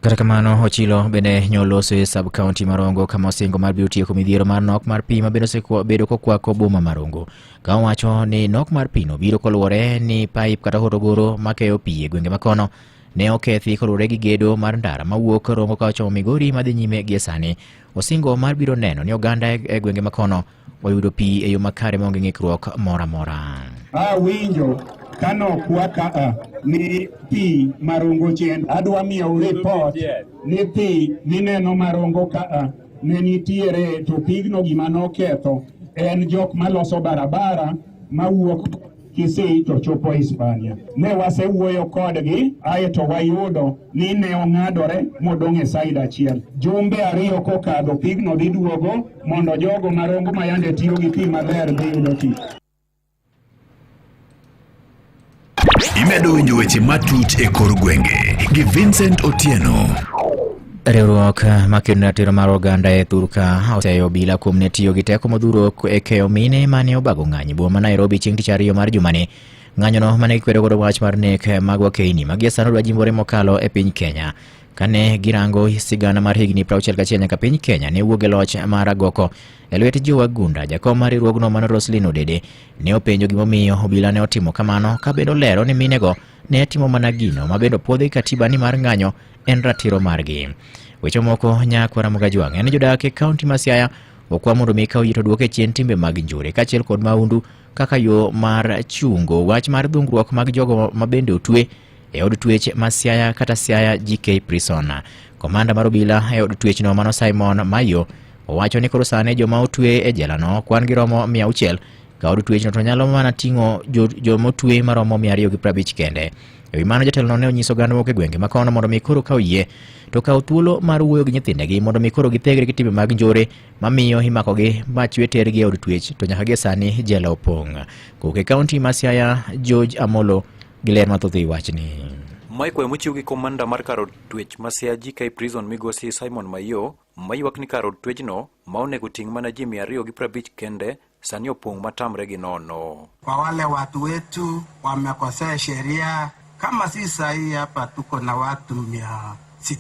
Kata kamano, Ochilo bende nyoloso e sub county ma Rongo kama osingo mar biro tieko midhiero mar nok mar pi ma bende osebedo kokwako boma ma Rongo. Ka owacho ni nok mar pi no biro koluwore ni paip kata hotogoro makeyo pi e gwenge makono ne okethi koluwore gi gedo mar ndara mawuok Rongo ka ochomo Migori madhi nyime gie sani. Osingo mar biro neno ni oganda e gwenge makono oyudo pi e yo makare maonge ng'ikruok moro amora. Awinjo kanokwa kaa ni pi marongo chien. Adwa miyou report ni pi mineno marongo kaa ne nitiere to pigno gima noketho en jok maloso barabara mawuok Kisii to chopo Hispania. Ne wasewuoyo kodgi ae to wayudo ni ne ong'adore modong' e side achiel. Jumbe ariyo kokadho pigno dhi duogo mondo jogo marongo ma yande tiyo gi pi maler dhi yudo tich. Imedo winjo weche matuch e kor gwenge gi Vincent Otieno. Riwruok makedo ne ratiro mar oganda e thurka oseyo obila kuom ne tiyo gi teko modhuro e keyo mine mane obago ng'anyo e boma ma Nairobi chieng' tich ariyo mar jumani. Ng'anyono mane gikwedo godo wach mar nek mag wakeini ma gie sani odwa jimbore mokalo e piny Kenya. Kane girango sigana mar higni 61 nyaka piny Kenya ne wuog e loch mar agoko e lwet jowagunda, jakom mar riwruogno mano Roslyn Odede ne openjo gimomiyo obila ne otimo kamano ka bende olero ni minego ne timo mana gino ma bende opuodhi gi katiba ni mar ng'anyo en ratiro margi. Weche moko nyakwara Ramogi Ajwang' en ni jodak e kaunti ma Siaya okwa mondo mi kaw yie to duoke chien timbe mag njore kaachiel kod mahundu kaka yo mar chungo wach mar dhungruok mag jogo ma bende otwe e od twech ma Siaya kata Siaya GK Prison. Komanda mar obila e od twechno mano Simon Mayo owacho ni koro sani joma otwe e jelano kwan gi romo 600 ka od twechno to nyalo mana ting'o joma otwe maromo 250 kende. E wi mano jatelono ne onyiso oganda moko e gwenge ma kono mondo mi koro ka oyie to kaw thuolo mar wuoyo gi nyithindegi mondo mi koro githegre gi timbe mag njore mamiyo imakogi machwe tergi e od twech to nyaka gie sani jela opong'. Kowuok e kaunti ma Siaya, George Amolo gi ler mathoth e wi wachni. Mae kwayo mochiw gi komanda mar kar od twech ma Siaya GK Prison migosi Simon Mayo maywak ni kar od twechno ma onego ting' mana ji 250 kende sani opong' matamre gi nono. Kwa wale watu wetu wamekosea sheria, kama si sahi hapa tuko na watu 600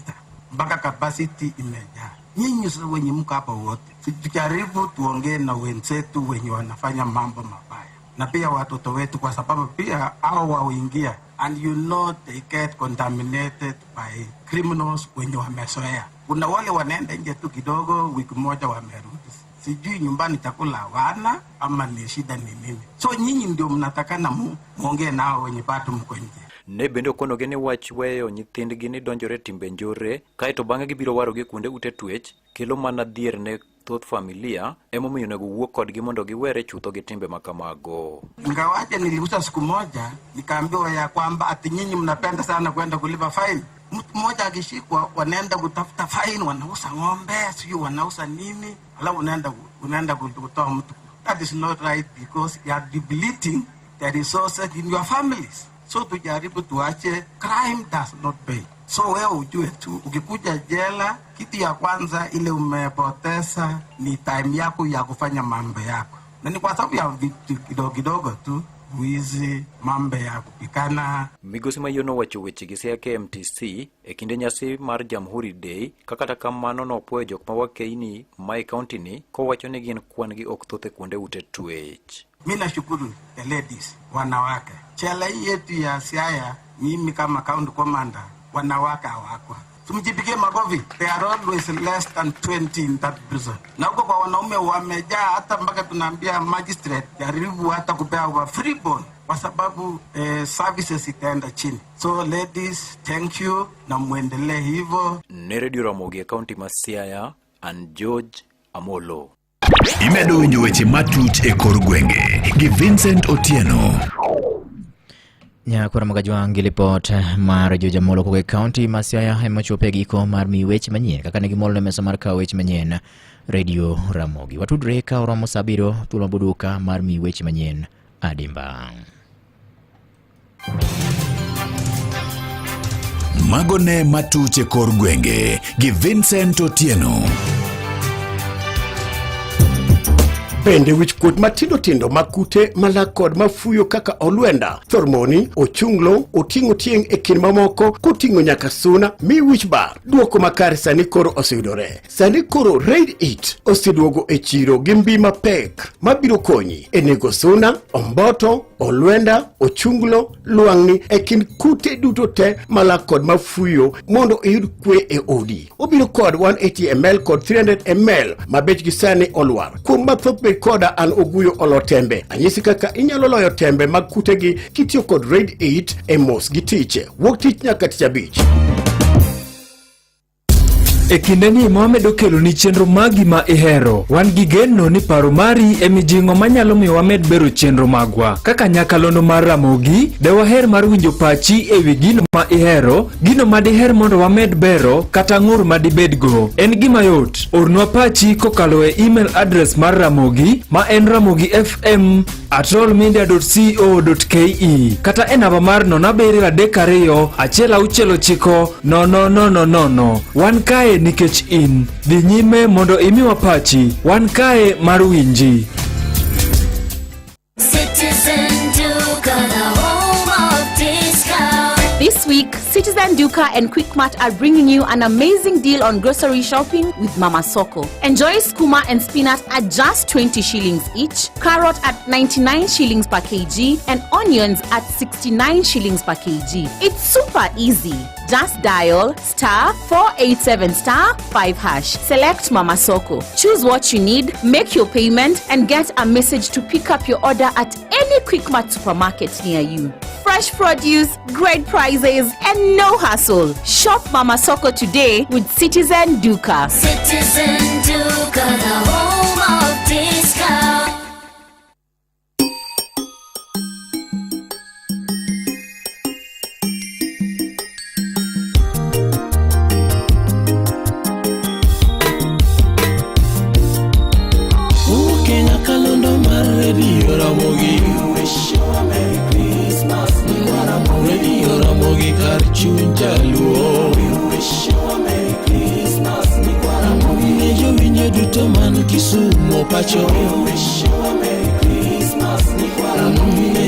mpaka capacity imejaa. Nyinyi sasa wenye mko hapa wote, tujaribu tuongee na wenzetu wenye wanafanya mambo mabaya, na pia watoto wetu, kwa sababu pia hao waingia and you know they get contaminated by criminals wenye wamezoea. Kuna wale wanaenda nje tu kidogo, wiki moja wamerudi, sijui nyumbani chakula hawana ama ni shida ni nini. So nyinyi ndio mnatakana muongee nao wenye bado mko nje. Ne bende okonogi ni wach weyo nyithindgi ni donjore timbe njore kaeto bang'e gibiro warogi kuonde ute twech kelo mana dhier ne thoth familia, emomiyo onego wuo kodgi mondo giwere chutho gi timbe ma kamago. Ingawaje niliuza siku moja nikaambiwa ya kwamba ati nyinyi mnapenda sana kwenda kulipa fine. Mtu mmoja akishikwa wanaenda kutafuta fine, wanauza ng'ombe, sijui wanauza nini, alafu unaenda kutoa mtu. That is not right because you are depleting the resources in your families. So tujaribu tuache, crime does not pay. So wewe ujue tu ukikuja jela, kitu ya kwanza ile umepoteza ni time yako ya kufanya mambo yako. Na ni kwa sababu ya vitu kidogo kidogo tu, wizi, mambo ya kupikana. Migosi Mayo nowacho weche gi Siaya KMTC e kinde nyasi mar Jamhuri Day, ka kata kamano nopuoyo jok ma wakeini ma e kaunti ni kowacho ni gin kwan gi ok thoth e kuonde ute twech. Mi nashukuru the ladies, wanawake. Jela hii yetu ya Siaya, mimi kama county commander, wanawake hawako. Tumjipigie makofi. There are always less than 20 in that prison. Na huko kwa wanaume wamejaa, hata mpaka tunaambia magistrate jaribu hata kupea wa free bond kwa sababu services itaenda chini. So ladies, thank you na muendelee hivyo. Ne Radio Ramogi e kaunti ma Siaya, and George Amolo. Imedo winjo weche matut e kor gwenge gi Vincent Otieno. Nyakwar Magajwang' gi lipot mar George Amolo kowuok e kaunti ma Siaya ema ochopo e giko mar miyi weche manyien kaka ne gimolne mesa mar kawo weche manyien Radio Ramogi. Watudre ka oromo saa 7 thuolo maboduka mar miyi weche manyien adimba. Mago ne matuche kor gwenge gi Vincent Otieno. Bende wichkuot matindo tindo mag kute malak kod mafuyo kaka olwenda, thormoni, ochunglo, oting'o tieng' e kind mamoko koting'o nyaka suna mi wich bar. Duoko makare sani koro oseyudore. Sani koro Raid It oseduogo e chiro gi mbi mapek mabiro konyi e nego suna, omboto, olwenda, ochunglo, lwang'ni e kind kute duto te malak kod mafuyo mondo iyud kwe e odi. Obiro kod 180 ml kod 300 ml ma bechgi sani olwar. Kuom mathoth bed koda an Oguyo Olo Tembe. Anyisi kaka inyalo loyo tembe mag kutegi kitiyo kod Raid 8 e mos gi tich. Wuok tich nyaka tich abich. E kindeni ma wamedo keloni chenro magi ma ihero, wan gi geno ni paro mari e mijing'o manyalo miyo wamed bero chenro magwa. Kaka nyakalondo mar Ramogi, de waher mar winjo pachi e wi gino ma ihero, gino ma diher mondo wamed bero, kata ng'ur ma dibedgo. En gima yot, ornwa pachi kokalo e email address mar Ramogi ma en ramogifm at rollmedia.co.ke kata e namba mar 0732 169 0000. Wan kae nikech in. Dhi nyime mondo imiwa pachi. Wan kae mar winji. Citizen Duka, the home of discount. This week, Citizen Duka and Quickmart are bringing you an amazing deal on grocery shopping with Mama Soko. Enjoy skuma and spinach at just 20 shillings each, carrot at 99 shillings per kg, and onions at 69 shillings per kg. It's super easy. Just dial star 487 star 5 hash. Select Mama Soko. Choose what you need, make your payment, and get a message to pick up your order at any Quickmart supermarket near you. Fresh produce, great prices, and no hassle. Shop Mama Soko today with Citizen Duka. Citizen Duka, the home of discount. Wuok e nyakalondo mar redio Ramogi. We wish you a Merry Christmas. Radio Ramogi kar chuny jaluo. We wish you a Merry Christmas. Ne jowinjo duto man Kisumo pacho. We wish you a Merry Christmas. Ne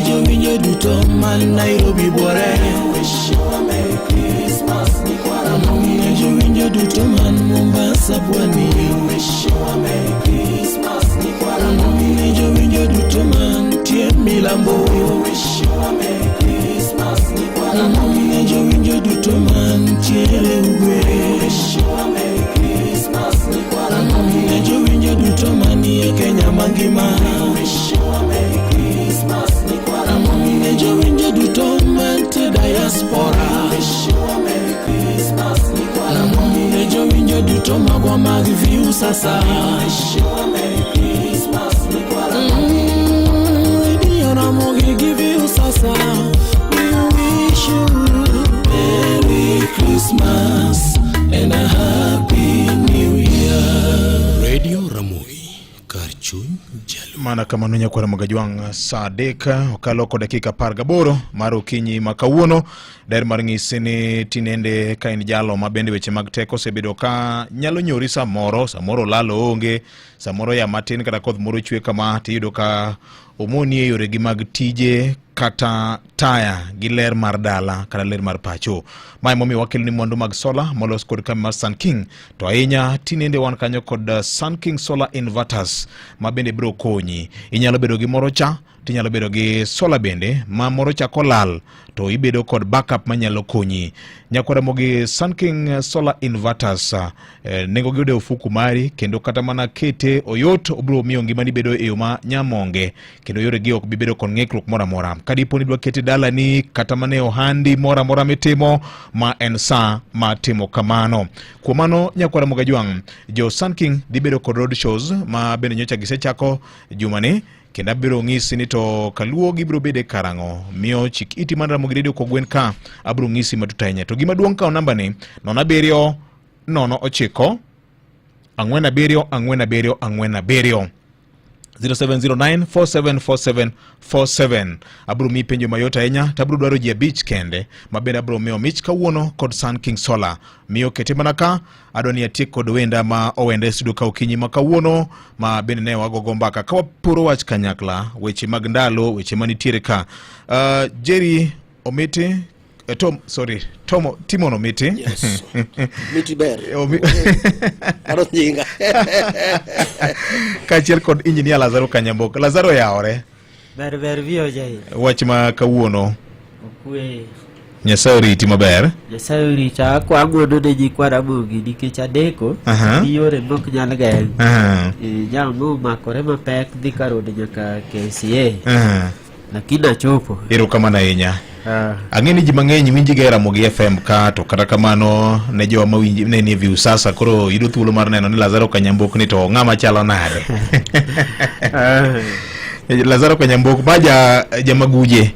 jowinjo duto man Nairobi buore. We wish you a Merry Christmas. Ne jowinjo duto man Mombasa pwani. We wish you a Merry Christmas. Ne jowinjo duto mantie milambo. We wish you a Merry Christmas. Ne jowinjo duto mantiere ugwe. We wish you a Merry Christmas. Ne jowinjo duto manie Kenya mangima. We wish you a Merry Christmas. Ne jowinjo duto mantie diaspora. We wish you a Merry Christmas. Ne jowinjo duto magwa mag Viusasa. We wish you a Merry Christmas. Radio Ramogi gi Viusasa. We wish you Merry Christmas and a Happy New Year. Radio Ramogi, kar chuny jaluo. Mana kamano nyakwar Magajwang' saa 3 okalo kod dakika 18 mar okinyi ma kawuono. Daher mar ng'isi ni tinende ka in jalo ma bende weche mag teko osebedo ka nyalo nyori samoro, samoro olalo onge, samoro ya matin kata koth moro chwe kama tiyudo ka omoni e yoregi mag tije kata taya gi ler mar dala kata ler mar pacho. Ma emomiyo wakeloni mwandu mag sola molos kod kambi mar Sun King. To ahinya tinende wan kanyo kod Sun King Solar Inverters ma bende biro konyi. Inyalo bedo gi moro cha, tinyalo bedo gi sola bende ma moro cha kolal to ibedo kod backup manyalo konyi. Nyakwara mogi Sun King Solar Inverters nengo gi yudo e ofuku mari kendo kata mana kete oyot obiro miyo ngimani bedo e yo ma nyamonge kendo yore gi ok bi bedo kod ng'ikruok moro amora. Ka dipo ni idwa kete dalani kata mana e ohandi moro amora mitimo, ma en sa ma timo kamano. Kuom mano nyakwara Mogajwang', jo Sun King dhi bedo kod road shows ma bende nyocha gisechako jumani kendo abiro ng'isi ni to kaluo gibiro bede karang'o. Miyo chik iti mar Ramogi Radio kogwen ka abiro ng'isi matut ahinya. To gima duong' kaw namba ni 07 09 47 47 47 0709474747 abiro miyi penjo mayot ahinya to abiro dwaro ji abich kende ma bende abiro miyo mich kawuono kod Sun King Solar. Miyo kete mana ka adwa ni atiek kod wenda ma owenda e studio ka okinyi ma kawuono ma bende ne wagogo mbaka ka waporo wach kanyakla weche mag ndalo weche manitiere ka. Jerry Omiti Tom, sorry, Tom, Timon Omiti. Yes. Miti ber. Aro nyinga. Kaachiel kod injinia Lazaro Kanyamboka. Lazaro yawore. Ber ber VOJ. Wach ma kawuono. Okwe. Nyasaye oriti maber. Nyasaye orita akwa ng'wono ne nyikwa Ramogi nikech adeko gi yore mok nyal geng'. Jal momakore mapek dhi karode nyaka KCA. Lakini achopo. Erokamano ahinya. Ang'e ni ji mang'eny winji ga e Ramogi FM ka to kata kamano ne jowa mawinji ne nie Viusasa koro yudo thuolo mar neno ni Lazaro Kanyambok ni to ng'ama chalo nade. Lazaro Kanyambok ma ja jamaguje.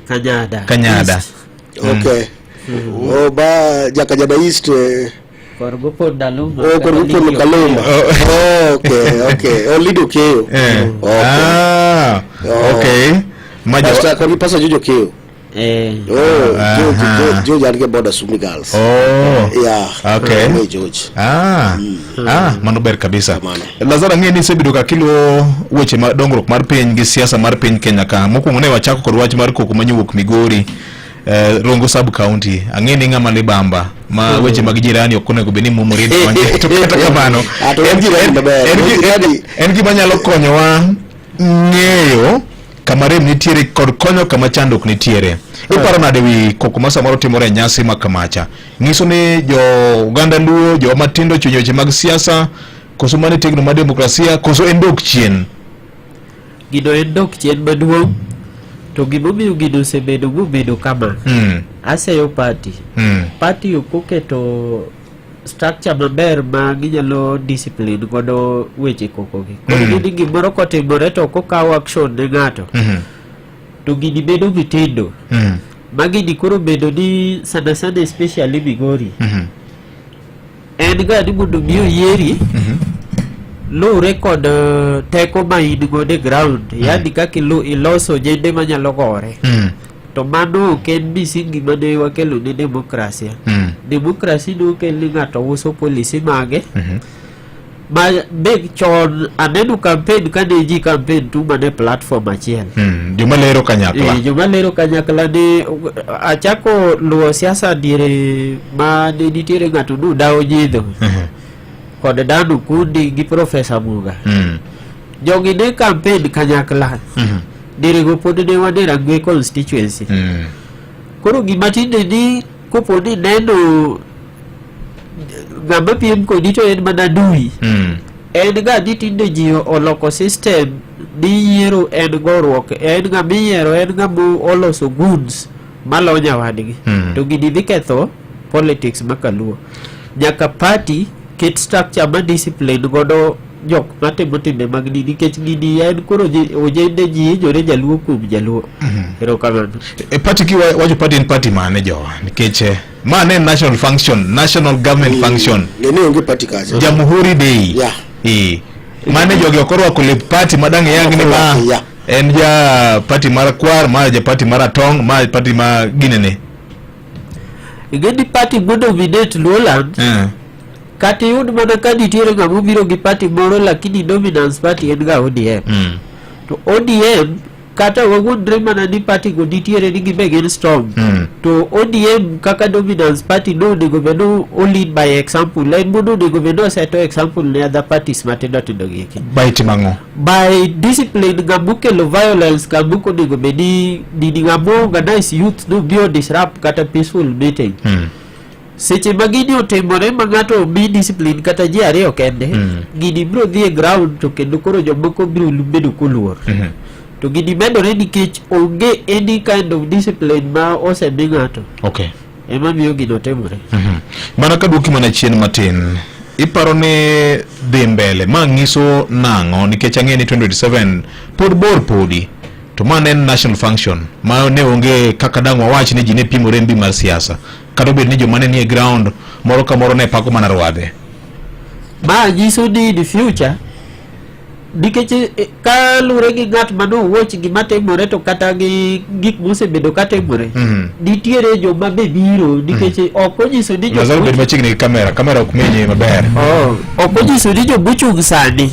Kanyada. Kanyada. East. Okay. Oh, ba Jakanyada East. Korgo pod Kaluma. Oh, korgo pod Kaluma. Oh, okay, okay. Oh, Lido Keyo. Okay. Ah, Oh. okay. Ma ja- Pastor, korgi Pastor Jojo Keyo. Oh, George, George, George an gi boda Sumi Girls. Oh. Yeah. Okay. Me George. Ah. Ah, mano ber kabisa. Lazaro ang'e ni isebedo ka kiluwo weche ma dongruok mar piny gi siasa mar piny Kenya ka. Mokwongo ne wachako kod wach mar koko manyowuok Migori. Rongo sub county ang'e ni ng'ama libamba ma weche mag jirani ok onego bed ni mumore to kata kamano Ah, to en jirani maber. en gima nyalo konyowa ng'eyo kama rem nitiere kod konyo kama chandruok nitiere. Iparo nade wi koko ma samoro timore e nyasi ma kamacha? Nyiso ni jo oganda Luo, joma matindo ochunyo weche mag siasa, koso mano e tegno mar demokrasia, koso en dok chien? Gino en dok chien maduong' To gimomiyo gino osebedo mobedo kama, aseyo party. Party ok oketo structure maber ma ginyalo discipline godo weche koko gi. Koro gini gimoro kotimore to ok okaw action ne ng'ato. To gini bedo mitindo. Ma gini koro bedo ni sana sana especially Migori. En ga ni mondo mi oyieri luwre kod teko ma in godo e ground. Yani kaka iloso ojende manyalo gore. To mano ok en misingi mane wakelo ne demokrasia. Demokrasi nokel ni ng'ato uso policy mage. Ma be chon aneno campaign kane ji campaign tu mana e platform achiel. Joma lero kanyakla. Eh, joma lero kanyakla ne achako luwo siasa diere ma ne nitiere ng'ato nudawo nyidho kod Dan Okundi gi Profesa Muga. Jogi ne campaign kanyakla. Dierego pod ne wan e Rangwe constituency. Koro gima tinde ni kopo ni neno ng'ama piem kodi to en mana dui. En ga ni tinde ji oloko system ni yiero en goruok, en ng'ama iyiero en ng'ama oloso goods malo nyawadgi. To gini dhi ketho politics ma kaluo. Nyaka party ket structure ma discipline godo jok matimo timbe mag dini nikech gini en koro ojende ji hinyore jaluo kuom jaluo. Erokamano. E party kiwacho party en party mane jowa? Nikech ma ne national function, national government function. Ne ni onge party kacha. Jamhuri Day. Yeah. Eh. Mane jogi ok orwako lep party madang' yang ni ma Yeah. en ja party mar kwar, ma ja party mar atong', ma party ma ginene. Ing'e ni party modominate Luoland kata iyud mana ka nitiere ng'ama obiro gi party moro lakini dominance party en ga ODM. To ODM kata wawuondre mana ni party go nitiere ni gibe gin strong. To ODM kaka dominance party no onego bed ni o lead by example. En mondo onego bed ni oseto example ne other parties matindo tindo gi eki. By timo ang'o? By discipline ng'ama okelo violence ng'ama ok onego bed ni nini ng'ama organize youth no bi o disrupt kata peaceful meeting. Seche ma gini otimore ma ng'ato omi discipline kata ji ariyo kende, gini biro dhi e ground to kendo koro jomoko biro bedo koluor. To gini medore nikech onge any kind of discipline ma osemi ng'ato. Ema miyo gino timore. Mana ka duoki mana chien matin, iparo ni dhi mbele ma nyiso nang'o nikech ang'e ni 2027 pod bor podi to ma ne en national function ma ne onge kaka dang' wawach ni ji ne pimore mbi mar siasa kata obed ni joma ne nie ground moro ka moro ne pako mana rwadhe. Ma nyiso ni in future nikech kaluwore gi ng'at mane owuoch gima timore to kata gi gik mosebedo katimore nitiere joma be biro nikech ok onyiso ni Lazaro bed machiegni gi kamera, kamera ok menye maber. Oh, ok onyiso ni jomochung' sani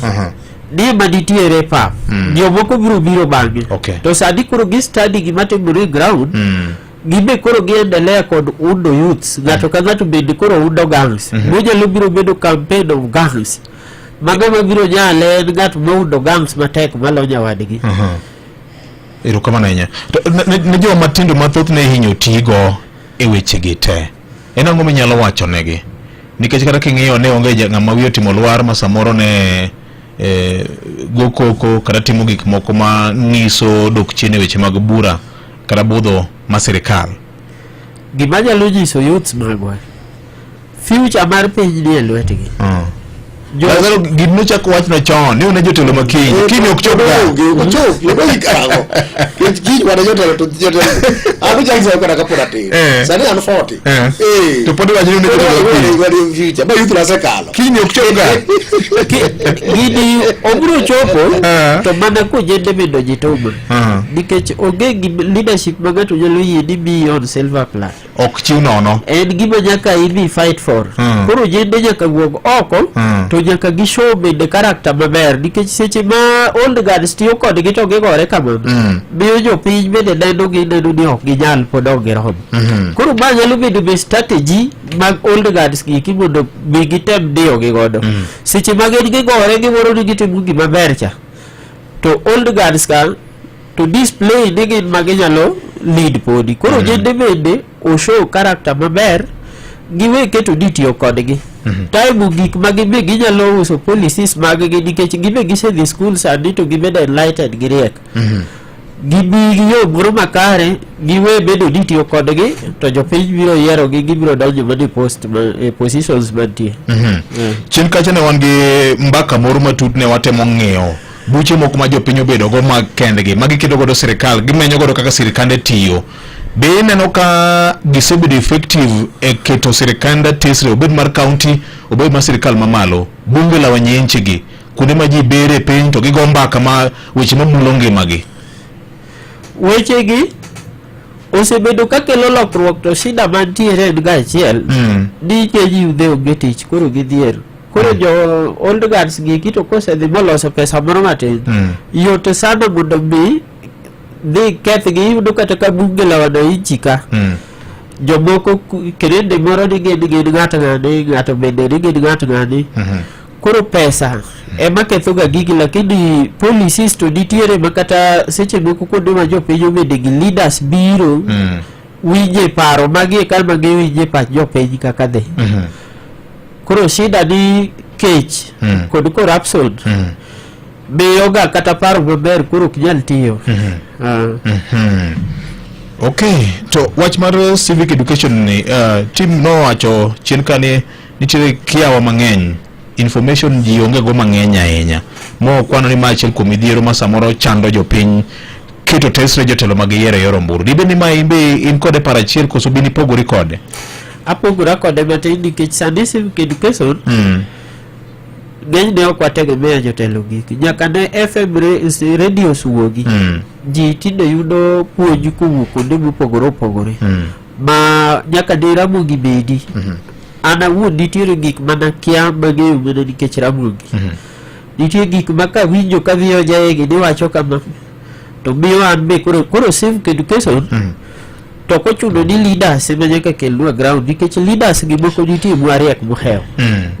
ni ema nitiere e pap. Jomoko biro biro bang'e. To sani koro gi study gima timore e ground. Gibe koro giendelea kod undo youths. Ng'ato ka ng'ato bende koro undo gangs. Monyalo biro bedo campaign of gangs. Ma ng'ama biro nyale en ng'at moundo gangs matek malo nyawadgi. Erokamano ahinya. To ne joma matindo ma thothne ihinyo tigo e wechegi te, en ang'o minyalo wacho negi? Nikech kata king'iyo ne onge ng'ama wiye otimo lwar ma samoro ne go koko kata timo gik moko ma nyiso dok chien e weche mag bura kata budho ma sirikal. Gima nyalo nyiso youths magwa, future mar piny ni e lwetgi. Lazaro gini nochak wachno chon ni une jotelo ma kiny kiny ok chop ga. Ochop, odong' karang'o? Nikech kiny wan e jotelo to jotelo. An ochak sayo kata kapod atin. Sani an 40. To pod iwacho ni une jotelo ma kiny. Wan e future. Ma youth nasekalo. Kiny ok chop ga. Gini obiro chopo to mana kojende bende ojituma. Nikech onge leadership ma ng'ato nyalo yie ni miyi on silver platter. Ok chiw nono. En gima nyaka idhi fight for. Koro ojende nyaka wuog oko to nyaka gi show bende character maber nikech seche ma old guards tiyo kodgi to gigore kamano. Miyo jopiny bende neno gi neno ni ok ginyal pod ok girom. Koro ma nyalo bedo be strategy mag old guards gi eki mondo mi gitem diyo gi godo. Seche ma gin gigore giwuoro ni gitimo gima ber cha. To old guards ka to display ni gin ma ginyalo lead podi. Koro ojende bende o show character maber giwe keto ni itiyo kodgi. Time gik ma gibe ginyalo uso policies mag gi nikech gibe gisedhi school sani to gibedo enlightened gi riek. Gibi gi yo moro makare, giwe bedo ni itiyo kodgi, to jopiny biro yierogi, gibiro donjo mana e post ma, e positions mantie. Chien kacha ne wan gi mbaka moro matut ne watemo ng'iyo buche moko ma jopiny obedogo mag kendgi ma giketo godo sirikal gimenyo godo kaka sirikande tiyo. Be ineno ka gisebedo effective e keto sirikande tesre obed mar county obed mar sirikal mamalo bunge la wananchi gi kuonde ma ji bere e piny to gigo mbaka ma weche mamulo ngimagi. Wechegi osebedo ka kelo lokruok to shida mantiere en ga achiel ni ng'eny yudhe onge tich koro gidhier koro jo old guards gi to kosedhi moloso pesa moro matin yot sana mondo mi dhi kethgi iyudo kata ka bunge la wananchi ka jomoko kirende moro ni gin gin ng'at ng'ani ng'ato bende ni gin ng'at ng'ani koro pesa ema kethoga gigi lakini policies to nitiere ma kata seche moko kuonde ma jopiny obede gi leaders biro winje paro magi e kama giwinje pach jopiny kaka dhi koro shida ni kech kod corruption miyoga kata paro maber koro ok nyal tiyo Ah. Okay, to wach mar civic education ni uh, tim nowacho chien ka ni nitiere kiawa mang'eny information ji onge go mang'eny ahinya mokwano ni ma achiel kuom midhiero ma samoro chando jopiny keto tesre jotelo mag yiero e yor ombulu dibed ni ma in be in kode paro achiel koso bin ipogori kode apogora kode matin nikech sani civic education ng'enyne ok wategemea jotelo giki nyaka ne fm re, radios wuogi ji tinde yudo puonj kowuok kuonde mopogore opogore ma nyaka ne Ramogi bedi an awuon nitiere gik mana kia mang'eyo mana nikech Ramogi nitie gik ma kawinjo ka VOJ gi niwacho kama to miyo an be koro koro civic education to ok ochuno ni leaders ema nyaka kelnwa ground nikech leaders gi moko nitie mwariek mohewo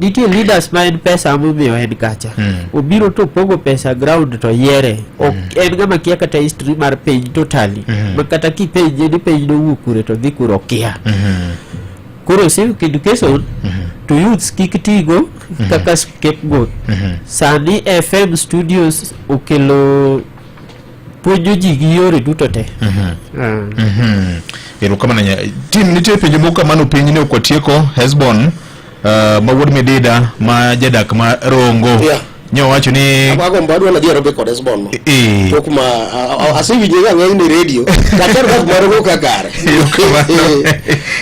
nitie leaders ma en pesa momiyo en kacha obiro to opogo pesa ground to yiere ok en ng'ama kia kata history mar piny totally ma kata kipenje ni piny nowuok kure to dhi kure okia koro civic education to youths kik tigo kaka scapegoat sani fm studios okelo puonjo ji gi yore duto te Ah. Erokamano ahinya. Tim nitie penjo moko kamano penj ne ok watieko Hesbon uh, ma wuod Midida ma jadak ma Rongo Yeah. nyo wacho ni Agombo adwa nadhi Nairobi kod Hesbon no. Eh. Tok ma asewinje ka ng'eny ne radio. Kater kak marogo ka kare. Erokamano.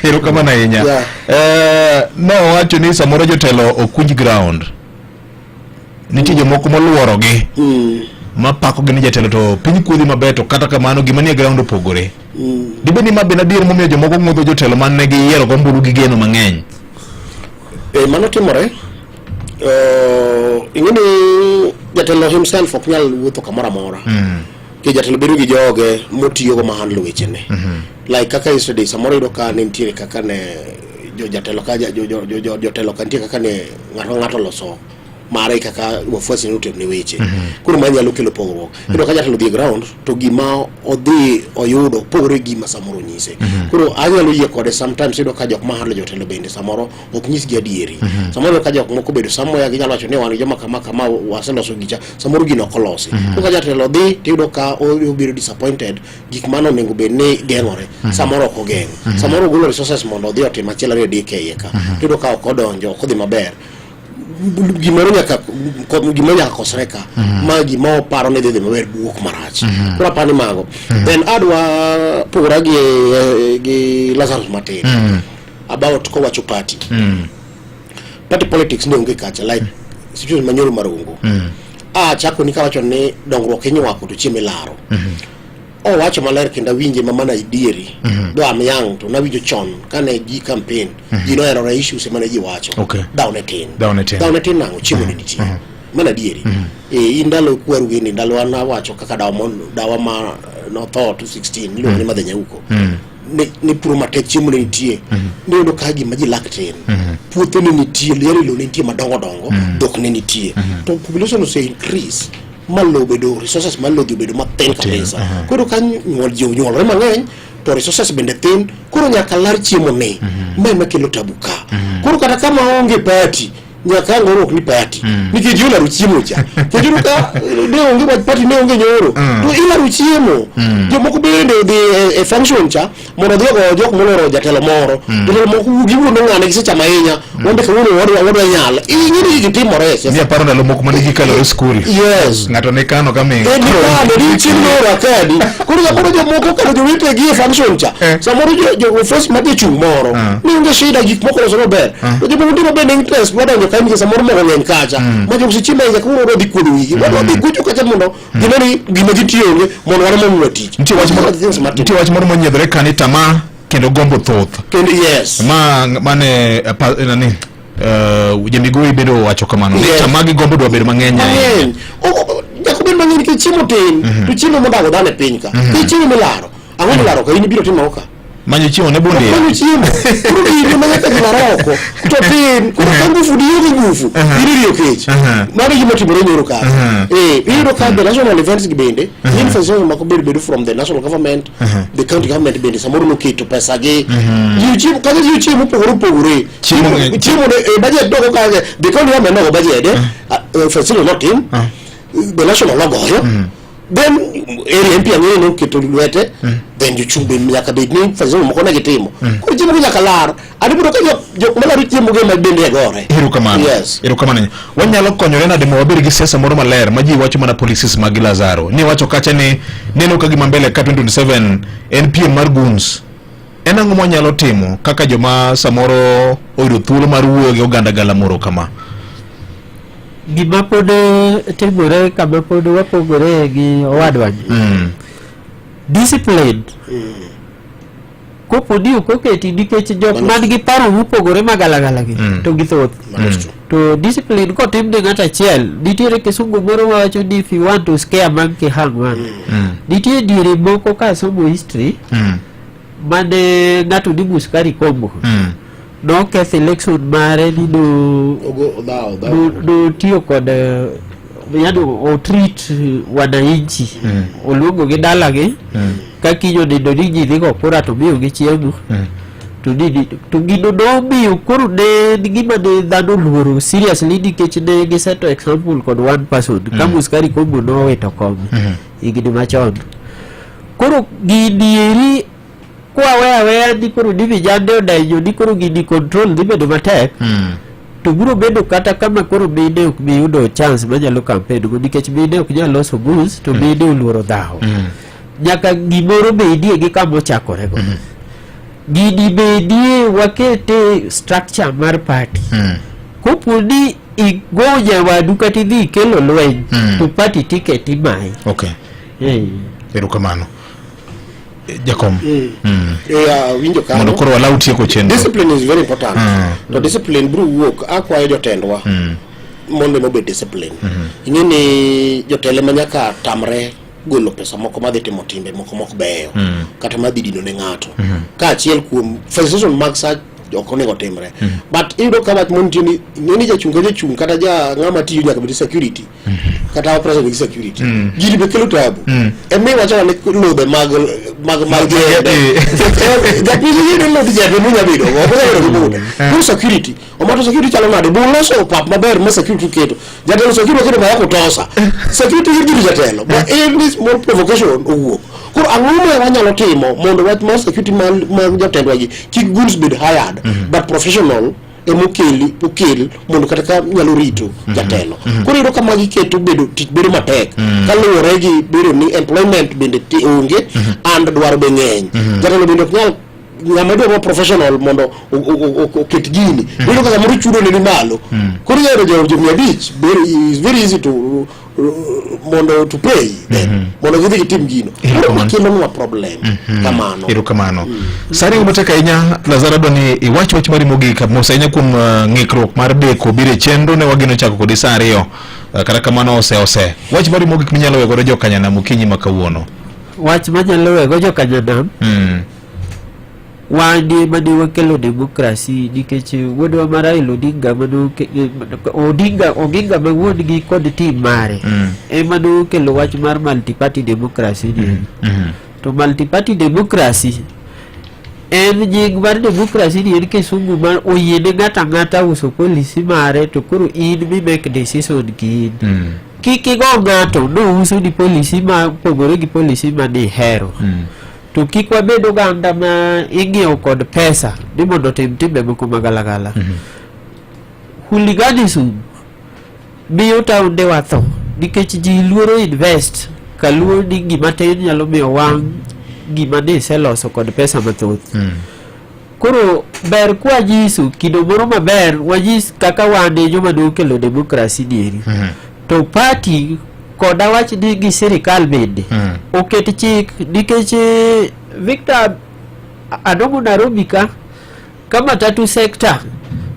Erokamano ahinya. Yeah. Eh, nowacho ni samoro jotelo ok winj ground. Nitie jomoko moluorogi mapakogi ni jatelo to piny kuodhi maber to kata kamano gima nie ground opogore. Dibed ni ma bende adier momiyo jomoko ng'udho jotelo man ne giyiero gombulu gi geno mang'eny. Eh, mano timore. Uh, ing'e ni jatelo himself ok nyal wuotho kamoro amora. Nikech jatelo bedo gi joge motiyogo ma handle wechene. Like kaka yesterday samoro iyudo ka ne nitiere kaka ne jo jatelo ka jo, jo, jo, jo, jotelo ka nitie kaka ne ng'ato ka ng'ato oloso mare kaka wafuasi ne oterone weche. Koro ma nyalo kelo pogruok. Iyudo ka jatelo odhi e ground to gima odhi oyudo pogore gi gima samoro onyise. Koro anyalo yie kode sometimes iyudo ka jok ma handle jotelo bende samoro ok nyisgi adieri. Samoro iyudo ka jok moko bedo somewhere ginyalo wacho ni wan gi joma kama kama waseloso gicha samoro gino ok olosi. Koro ka jatelo dhi tiyudo ka obedo disappointed gik mane onego bed ni geng'ore samoro ok ogeng'. Samoro ogolo resources mondo odhi otim achiel ariyo adek e iye ka. Tiyudo ka ok odonjo ok odhi maber. Gimoro nyaka gimoro nyaka kosre ka ma gima oparo ni dhi dhi maber wuok marach. Koro apani mago. Then adwa pogora gi gi Lazarus matin about kowacho party. Party politics ne onge kacha like situation manyoro marongo. Ah chako ni kawacho ni dongruok inywako to chiemo ilaro. Owacho maler kendo awinje ma mana adieri. Though I'm young to nawinjo chon kane ji campaign ji noherore issues mane ji wacho. Okay. Dhaw ne tin. Dhaw ne tin. Dhaw ne tin nang'o chiemo ne nitie. Mana adieri. Eh, in ndalo kweru gini ndalo an awacho kaka dawa mon dawa ma notho 2016 iluongo ni Madhe Nyauko. Ne, ne puro matek chiemo ne nitie. Niyudo ka gima ji lak tin. Puothe ne nitie, liare lowo ne nitie madongo dongo, dhok ne nitie. To population ose increase ma lowo obedo resources mar lowo obedo mathin kabisa. Koro ka nyuol ji onyuolore mang'eny to resources bende thin, koro nyaka lar chiemo ni. Ma ema kelo tabu ka. Koro kata kama onge party nyaka ang' orwak ni party nikech ji olaro chiemo cha to iyudo ka ne onge wach party ne onge nyoro to ilaro chiemo jomoko bende odhi e- e function cha mondo odhi ogo jok moloro jatelo moro jatelo moko giwuondo ng'ane gisechamo ahinya wambe kawuono wadwa wadwa nyal ing'e ni gigi timore e siasa Ni aparo ndalo moko mane ji kalo e skul. Yes. Ng'ato ne kano ka ming. En kano ni chieng' moro akadi. Koro samoro jomoko kano jowetegi e function cha. Samoro jo jo first mar jachung' moro. Ni onge shida gik moko loso maber. To jomoko nitie mabe ne interest wadonjo ka nikech samoro mogo ng'eny kacha. Ma jogo seche ma kawuono wadwa dhi kuodo wigi. Wadwa dhi gocho kacha mondo gine ni gima gitiyo onge mondo wan ema tich. Nitie wach moro nitie wach moro monyiedhore ka ni tamaa kendo gombo thoth. Kendo yes. Ma mane eh, pa, eh, nani uh, Jemigoi bende owacho kamano. Ni Yes. tamaa gi gombo dwa bedo mang'eny ahinya. Mang'eny. Nyaka obed mang'eny nikech chiemo tin. To chiemo modago dhano e piny ka. Nikech chiemo milaro. Ang'o milaro ka in ibiro timo ang'o ka? Manyo chiemo ne bunde. Manyo chiemo. Koro gini ma nyaka ji lar oko. To tin. Koro ka ngufu di onge ngufu. In iriyo kech. Mano e gima otimore nyoro ka. Eh, iyudo ka the national events gi bende, infrastructure mako bedo bedo from the national government, the county government bende samoro noketo pesa gi. Ji ochiemo, kata ji ochiemo mopogore opogore. Chiemo ng'eny. Chiemo ne, eh, budget nogo ka the county government nogo budget, eh, facility notim, the national nogoyo. Then area MP ang'eyo ni oketo lwete then jochung' be nyaka bed ni facility moko ne gitimo koro chiemo gi nyaka lar an ibiro ka jok malaro chiemo gi ema bende e gore Erokamano. Yes. Erokamano. Wanyalo konyore nade mondo wabed gi siasa moro maler ma ji wacho mana policies mag Lazaro. Ni wacho kacha ni neno ka gima mbele ka 2027 en piem mar goons. En ang'o mwanyalo timo kaka joma samoro oyudo thuolo mar wuoyo gi oganda galamoro kama? Gima pod timore kama pod wapogore gi owadwani discipline kopo ni ok oketi nikech jok man gi paro mopogore magalagala gi to githoth to discipline kotim ne ng'ato achiel nitiere kisungu moro mawacho ni if you want to scare monkey hang one nitie diere moko ka somo history mane ng'ato ni Muskari Kombo noketh election mare ni no notiyo kod eh, yani otreat wananchi oluongo gi dalagi ka kiny onindo ni ji dhi go kura to miyogi chiemo to nini to gino nomiyo koro ne en gima ne dhano oluoro seriously nikech ne giseto example kod one person ka Muskari Kombo nowito kom higni machon koro gini eri kwawe aweya ni koro ni vijande odenyo ni koro gini control dhi bedo matek to biro bedo kata kama koro mine ok bi yudo chance manyalo campaign go nikech mine ok nyal loso goons to mine oluoro dhawo nyaka gimoro bedie gi kama ochakorego gini bedie wakete structure mar party kopo ni igo nyawadu kata idhi ikelo lweny to party ticket imayi Okay. Eh. Erokamano. Jakom. Yeah, winjo kanyo. Mondo koro walau tieko chenro. Discipline is very important. To discipline biro wuok akwayo jotendwa mondo ema obed discipline. Ing'e ni jotelo ema nyaka tamre golo pesa moko madhi timo timbe moko mok beyo kata madhi dino ne ng'ato. Kaachiel kuom facilitation mag sa ok onego timre. But iyudo ka wach moro nitie ni ing'e ni jachung' ka jachung' kata ja ng'ama tiyo nyaka bed gi security. Kata operation gi security. Gini be kelo tabu. Ema iwacho ni ludhe mag mag mag jembe. Japiny yudo ludh jembe monya bedo go, ok onyal bedo gi bunde. Koro security, omato security chalo nade? Bu loso pap maber ma security oketo. Jatelo security oketo ma kutosa. Security gir gir jatelo. But any small provocation owuok. Koro ang'o ma wanyalo timo mondo wach mar security mar mag jotendwa gi kik goons bed hired but professional emokeli okel mondo kata ka nyalo rito jatelo. Koro iyudo ka magi keto bedo tich bedo matek kaluwore gi bedo ni employment bende ti- onge and dwaro be ng'eny. Jatelo bende ok nyal ng'ama idwaro professional mondo o- o- o- oket gini iyudo ka samoro chudo ne ni malo koro inyalo yudo jo 500 very is very easy to mondo to pay them mondo gidhi gitim gino koro makelonwa problem kamano Erokamano. Sani matek ahinya Lazaro adwa ni iwach wach mari mogik mos ahinya kuom uh, ng'ikruok mar deko biro e chenro ne wageno chako kodi saa ariyo uh, kata kamano ose ose. Wach mari mogik minyalo weyo godo jokanyanam okinyi ma kawuono. wach manyalo wego jokanyanam wan ema ne wakelo demokrasi nikech wuodwa ma Raila Odinga mane Odinga Oginga ma wuon gi kod team mare ema nokelo wach mar multi party democracy ni to multi party democracy En nying mar democracy ni en kisungu ma oyiene ng'ato ang'ata uso policy mare to koro in mi make decision ki in. Kik igo ng'ato nouso ni policy ma opogore gi policy ma nihero. To kik wabed oganda ma ing'iewo kod pesa ni mondo otim timbe moko magalagala. Hooliganism miyo taonde wa tho nikech ji luoro invest kaluo ni gima tin nyalo miyo wang' gima ne iseloso kod pesa mathoth. Koro ber kwanyiso kido moro maber wanyis kaka wan e joma nokelo demokrasi ni eri. To party kod awach ni gi sirikal bende oket chik nikech eh, Victor Adongo Nairobi ka ka matatu sector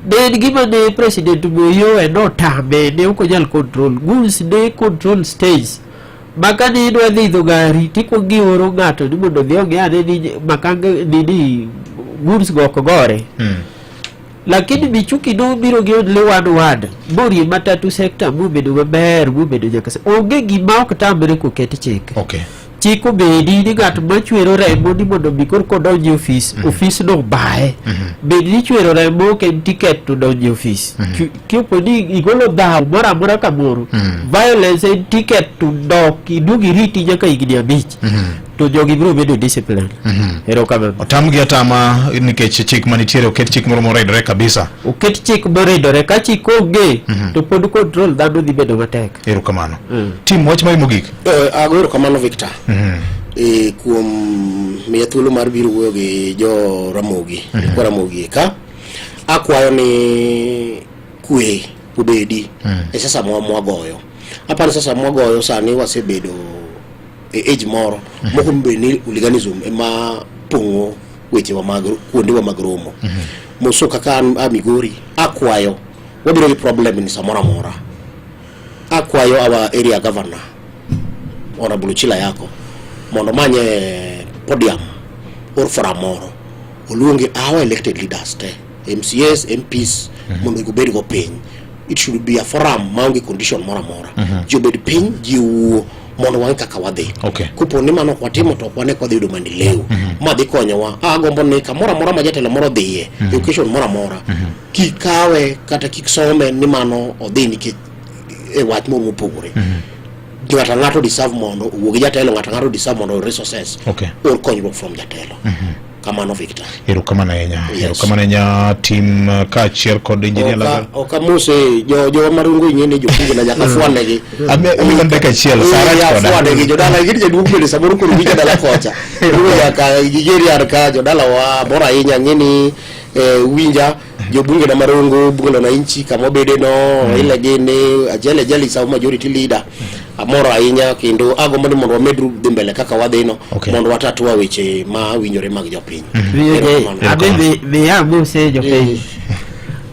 ne en gima ne President Moi owe notame ne ok onyal control goons ne control stage ma kane idwa dhi idho gari tikwongo ioro ng'ato ni mondo odhi ong'i ane ni makanga nini goons go ok gore lakini Michuki nobiro gi only one word morie matatu sector mobedo maber mobedo nyaka sa onge gima ok tamre koket chik okay. chik obedi ni ng'at machwero remo ni mondo mi koro kodonj e ofis ofis no baye bed ni chwero remo ok en ticket to donjo e ofis Ki- Kipo ni igolo dhaw moro amora kamoro violence en ticket to dok iduog iriti nyaka higni abich to jogi biro bedo discipline erokamano otamgi atama nikech chik manitiere oket chik moro moridore kabisa oket chik moridore ka chik onge to pod control dhano dhi bedo matek erokamano tim wach mari mogik Eh, ago erokamano Victor eh, kuom miya thuolo mar biro wuoyo gi jo Ramogi mm Ramogi ka akwayo ni kwe obedi e sasa mwa mwagoyo aparo sasa mwagoyo sani wasebedo e age moro moko bed ni hooliganism ema pong'o wechewa mag kuondewa mag romo moso kaka an a Migori akwayo wabiro gi problem ni samoro amora akwayo our area governor Honorable Uchila yako mondo manye podium or forum moro oluongi our elected leaders te MCAs MPs mondo gibed go piny it should be a forum maonge condition moro amora ji obed piny ji owuo mondo wang'e kaka wadhi Okay. kopo ni mano ok watimo to ok wane ka wadhi yudo maendeleo ma dhi konyowa agombo ni kamoro amora ma jatelo moro dhiye e occasion moro amora kik kawe kata kik some ni mano odhi nikech e wach moro mopogore ng'ato ang'ato deserve mondo owuo gi jatelo ng'ato ang'ato deserve mondo oyud resources Okay. or konyruok from jatelo kamano Victor erokamano ahinya Yes. erokamano ahinya tim eh, kaachiel kod engineer Lazaro ok amose jo jo marungo ing'e ni jopuonj na nyaka fwanegi Ami ami dakika achiel sa rach koda fwanegi jodala gin jaduong' bende samoro koro winja dala kocha koro nyaka gigeri an ka jodala wa mor ahinya ng'e ni eh, winja jobunge na Marongo bunge la wananchi kama obede no ile gini ajali ajali sa majority leader amor ahinya kendo agombo ni mondo wamed dhi mbele kaka wadhino Okay. mondo watatua weche ma winjore mag jopiny Winje, abe be amose jopiny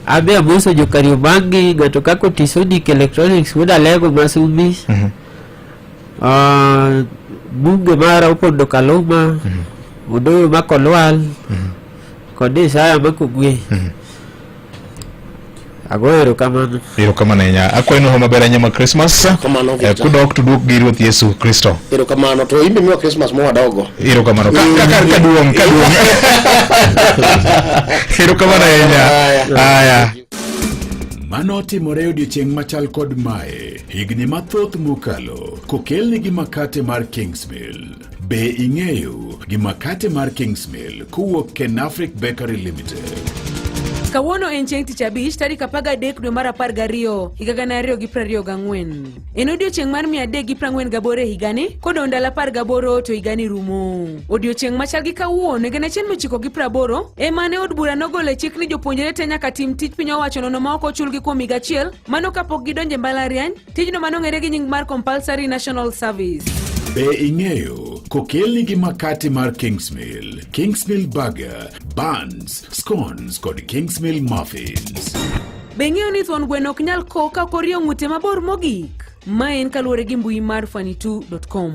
abe amoso jo Kariobangi ng'ato kaka Otisonic Electronics wuod Alego Masumi Ah, bunge mara Opondo Kaluma Odoyo ma Kolwal kod Isaya ma Kogwe agoyo erokamano erokamano ahinya akwayo ni maber ahinya ma Christmas Erokamano, Eh, Victor. kudok to duok gi Ruoth Yesu Kristo erokamano to imbe miwa Christmas mowadogo erokamano ka ka ka ka duong' ka duong' erokamano ahinya aya Mano otimore e odiechieng' machal kod mae higni mathoth mokalo kokelnigi makate mar Kingsmill. Be ing'eyo gi makate mar Kingsmill kowuok Kenafric Bakery Limited? Kawuono en chieng' tich abich tarik 13 dwe mar 12 higa 2024. En odiochieng' mar 348 e higani kodong' ndalo 18 to higani rumo. Odiochieng' machal gi kawuono e gana 1980 ema ne od bura nogolo e chik ni jopuonjre te nyaka tim tich piny owacho nono ma ok ochulgi kuom higa achiel mano kapok gidonjo e mbalariany tijno manong'ere gi nying mar Compulsory National Service. Be ing'eyo kokelni gi makate mar Kingsmill, Kingsmill Burger, buns, scones kod Kingsmill muffins. Be ing'eyo ni thuon gweno ok nyal kok ka ok orie ng'ute mabor mogik? Ma en kaluwore gi mbui mar funny2.com.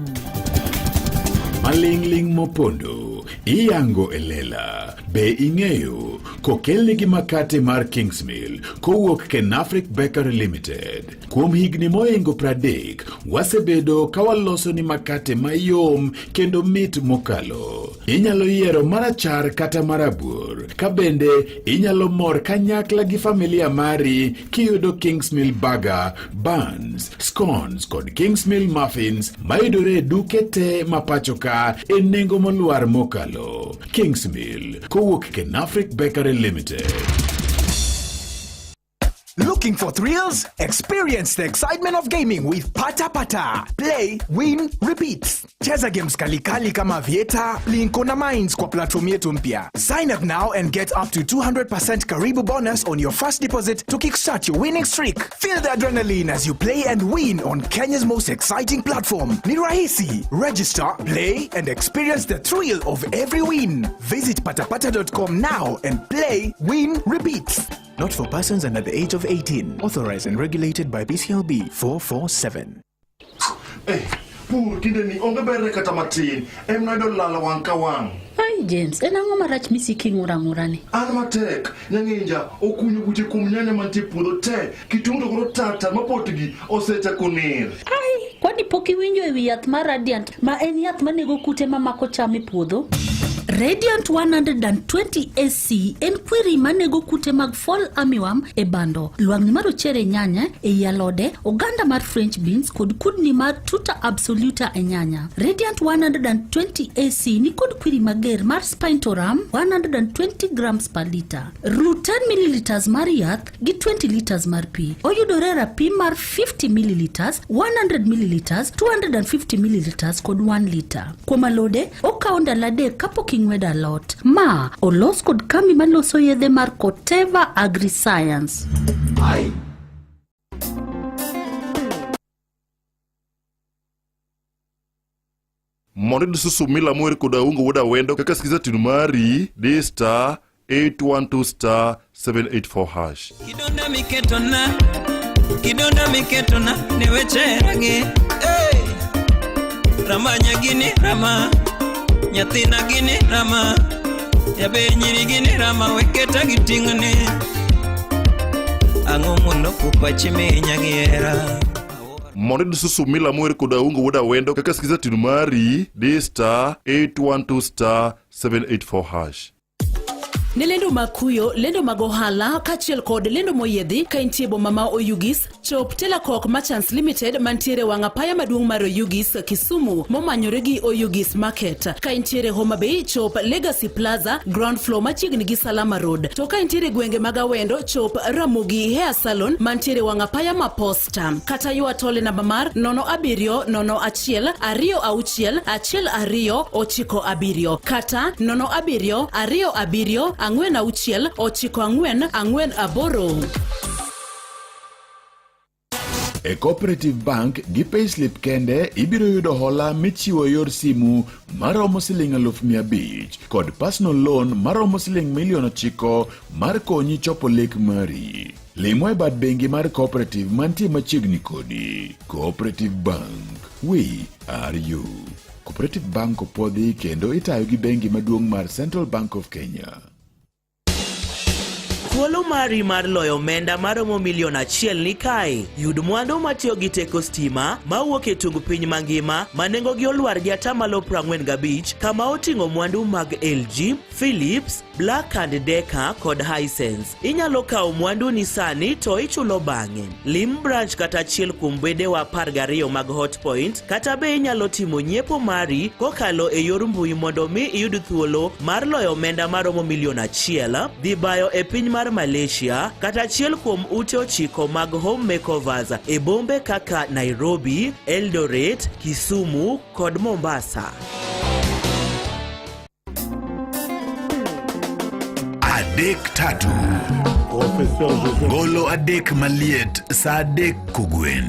Maling'ling' mopondo. Iyango e lela. Be ing'eyo kokelni gi makate mar Kingsmill kowuok Kenafric Bakery Limited. Kuom higni mohingo 30, wasebedo ka waloso ni makate mayom kendo mit mokalo. Inyalo yiero marachar kata marabuor, ka bende inyalo mor kanyakla gi familia mari kiyudo Kingsmill Burger, buns, scones kod Kingsmill muffins mayudore e duke te ma pacho ka e nengo molwar mokalo. Kingsmill kowuok Kenafric Bakery Limited. Looking for thrills? Experience the excitement of gaming with Pata Pata. Play, win, repeat. Cheza games kalikali kama Aviator, Plinko na Mines kwa platform yetu mpya. Sign up now and get up to 200% Karibu bonus on your first deposit to kickstart your winning streak. Feel the adrenaline as you play and win on Kenya's most exciting platform. Ni rahisi. Register, play and experience the thrill of every win. Visit patapata.com now and play, win, repeat. Not for persons under the age of 18. Authorized and regulated by BCLB 447. Eh, pur kinde ni onge berne kata matin. Em noyudo lalo wang' ka wang'. Ai James, en ang'o marach misiki ng'ura ng'ura ni? An matek, nyang'inja okunyo buche kuom nyanya mantie e puodho te. Kitungu to koro tata mapotgi osechako ner. Ai, kwani pok iwinjo e wi yath mar Radiant ma en yath manego kute mamako cham e puodho? Radiant 120 SC en kwiri manego kute mag fall armyworm e bando, lwang'ni mar ochere e nyanya, ei alode, oganda mar French beans kod kudni mar tuta absoluta e nyanya. Radiant 120 AC ni kod kwiri mager mar Spinetoram 120 grams per liter. Ru 10 milliliters mar yath gi 20 liters mar pi. Oyudore e rapim mar 50 milliliters, 100 milliliters, 250 milliliters kod 1 liter. Kuom alode, okawo ndalo adek kapok ing'wedo alot. Ma olos kod kambi maloso yedhe mar Corteva Agriscience. Mondo iyud susu mila mower kod Aungo wuod Awendo kaka skiza tune mari, di star 812 star 784 hash. Kidonda miketona, kidonda miketona ne weche rang'e. Hey! Rama nyagini rama, nyathina gini rama, yabe nyiri gini rama weketa gi ting'ne. Ang'o moloko pachi minya gi hera? Mondo iyud susu mila mower kod Aungo wuod Awendo kaka skiza tune mari, di star 812 star 784 hash. Ne lendo mag kuyo, lendo mag ohala kaachiel kod lendo moyiedhi ka intie boma ma Oyugis, chop Telakok Merchants Limited mantiere wang' apaya maduong' mar Oyugis, Kisumu momanyore gi Oyugis Market. Ka intiere Homa Bay, chop Legacy Plaza, ground floor machiegni gi Salama Road. To ka intiere gwenge mag Awendo, chop Ramogi Hair Salon mantiere wang' apaya ma Posta. Kata ywa tol e namba mar 07 01 26 12 97 kata 07 27 46 94 48. E Cooperative Bank gi payslip kende ibiro yudo hola michiwo e yor simu maromo siling 500,000 kod personal loan maromo siling 9,000,000 mar konyi chopo lek mari. Limwa e bad bengi mar Cooperative mantie machiegni kodi. Cooperative Bank, we are you. Cooperative Bank opwodhi kendo itayo gi bengi maduong' mar Central Bank of Kenya. Thuolo mari mar loyo omenda maromo milion achiel ni kae. Yud mwandu matiyo gi teko stima mawuok e tung piny mangima ma nengogi olwar gi atamalo 45 kama oting'o mwandu mag LG, Philips, Black and Decker kod Hisense. Inyalo kawo mwandu ni sani to ichulo bang'e. Lim branch kata achiel kuom bedewa 12 mag Hotpoint kata be inyalo timo nyiepo mari kokalo e yor mbui mondo mi iyud thuolo mar loyo omenda maromo milion achiel, dhi bayo e piny mar Malaysia kata achiel kuom ute ochiko mag home makeovers e bombe kaka Nairobi, Eldoret, Kisumu kod Mombasa. Adek tatu. Golo adek maliet sa adek kogwen.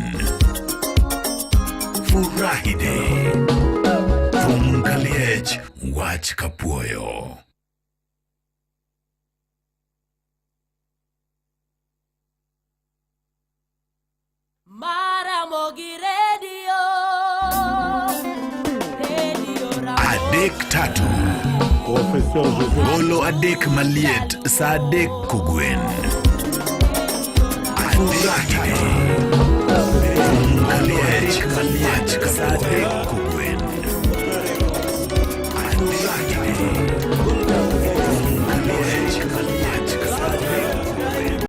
Furahide. Thum kaliech, wach kapuoyo. Maramogi Radio. Radio Adek tatu. Golo adek maliet sa adek kogwen. Adek maliet maliet sa adek kogwen. Adek.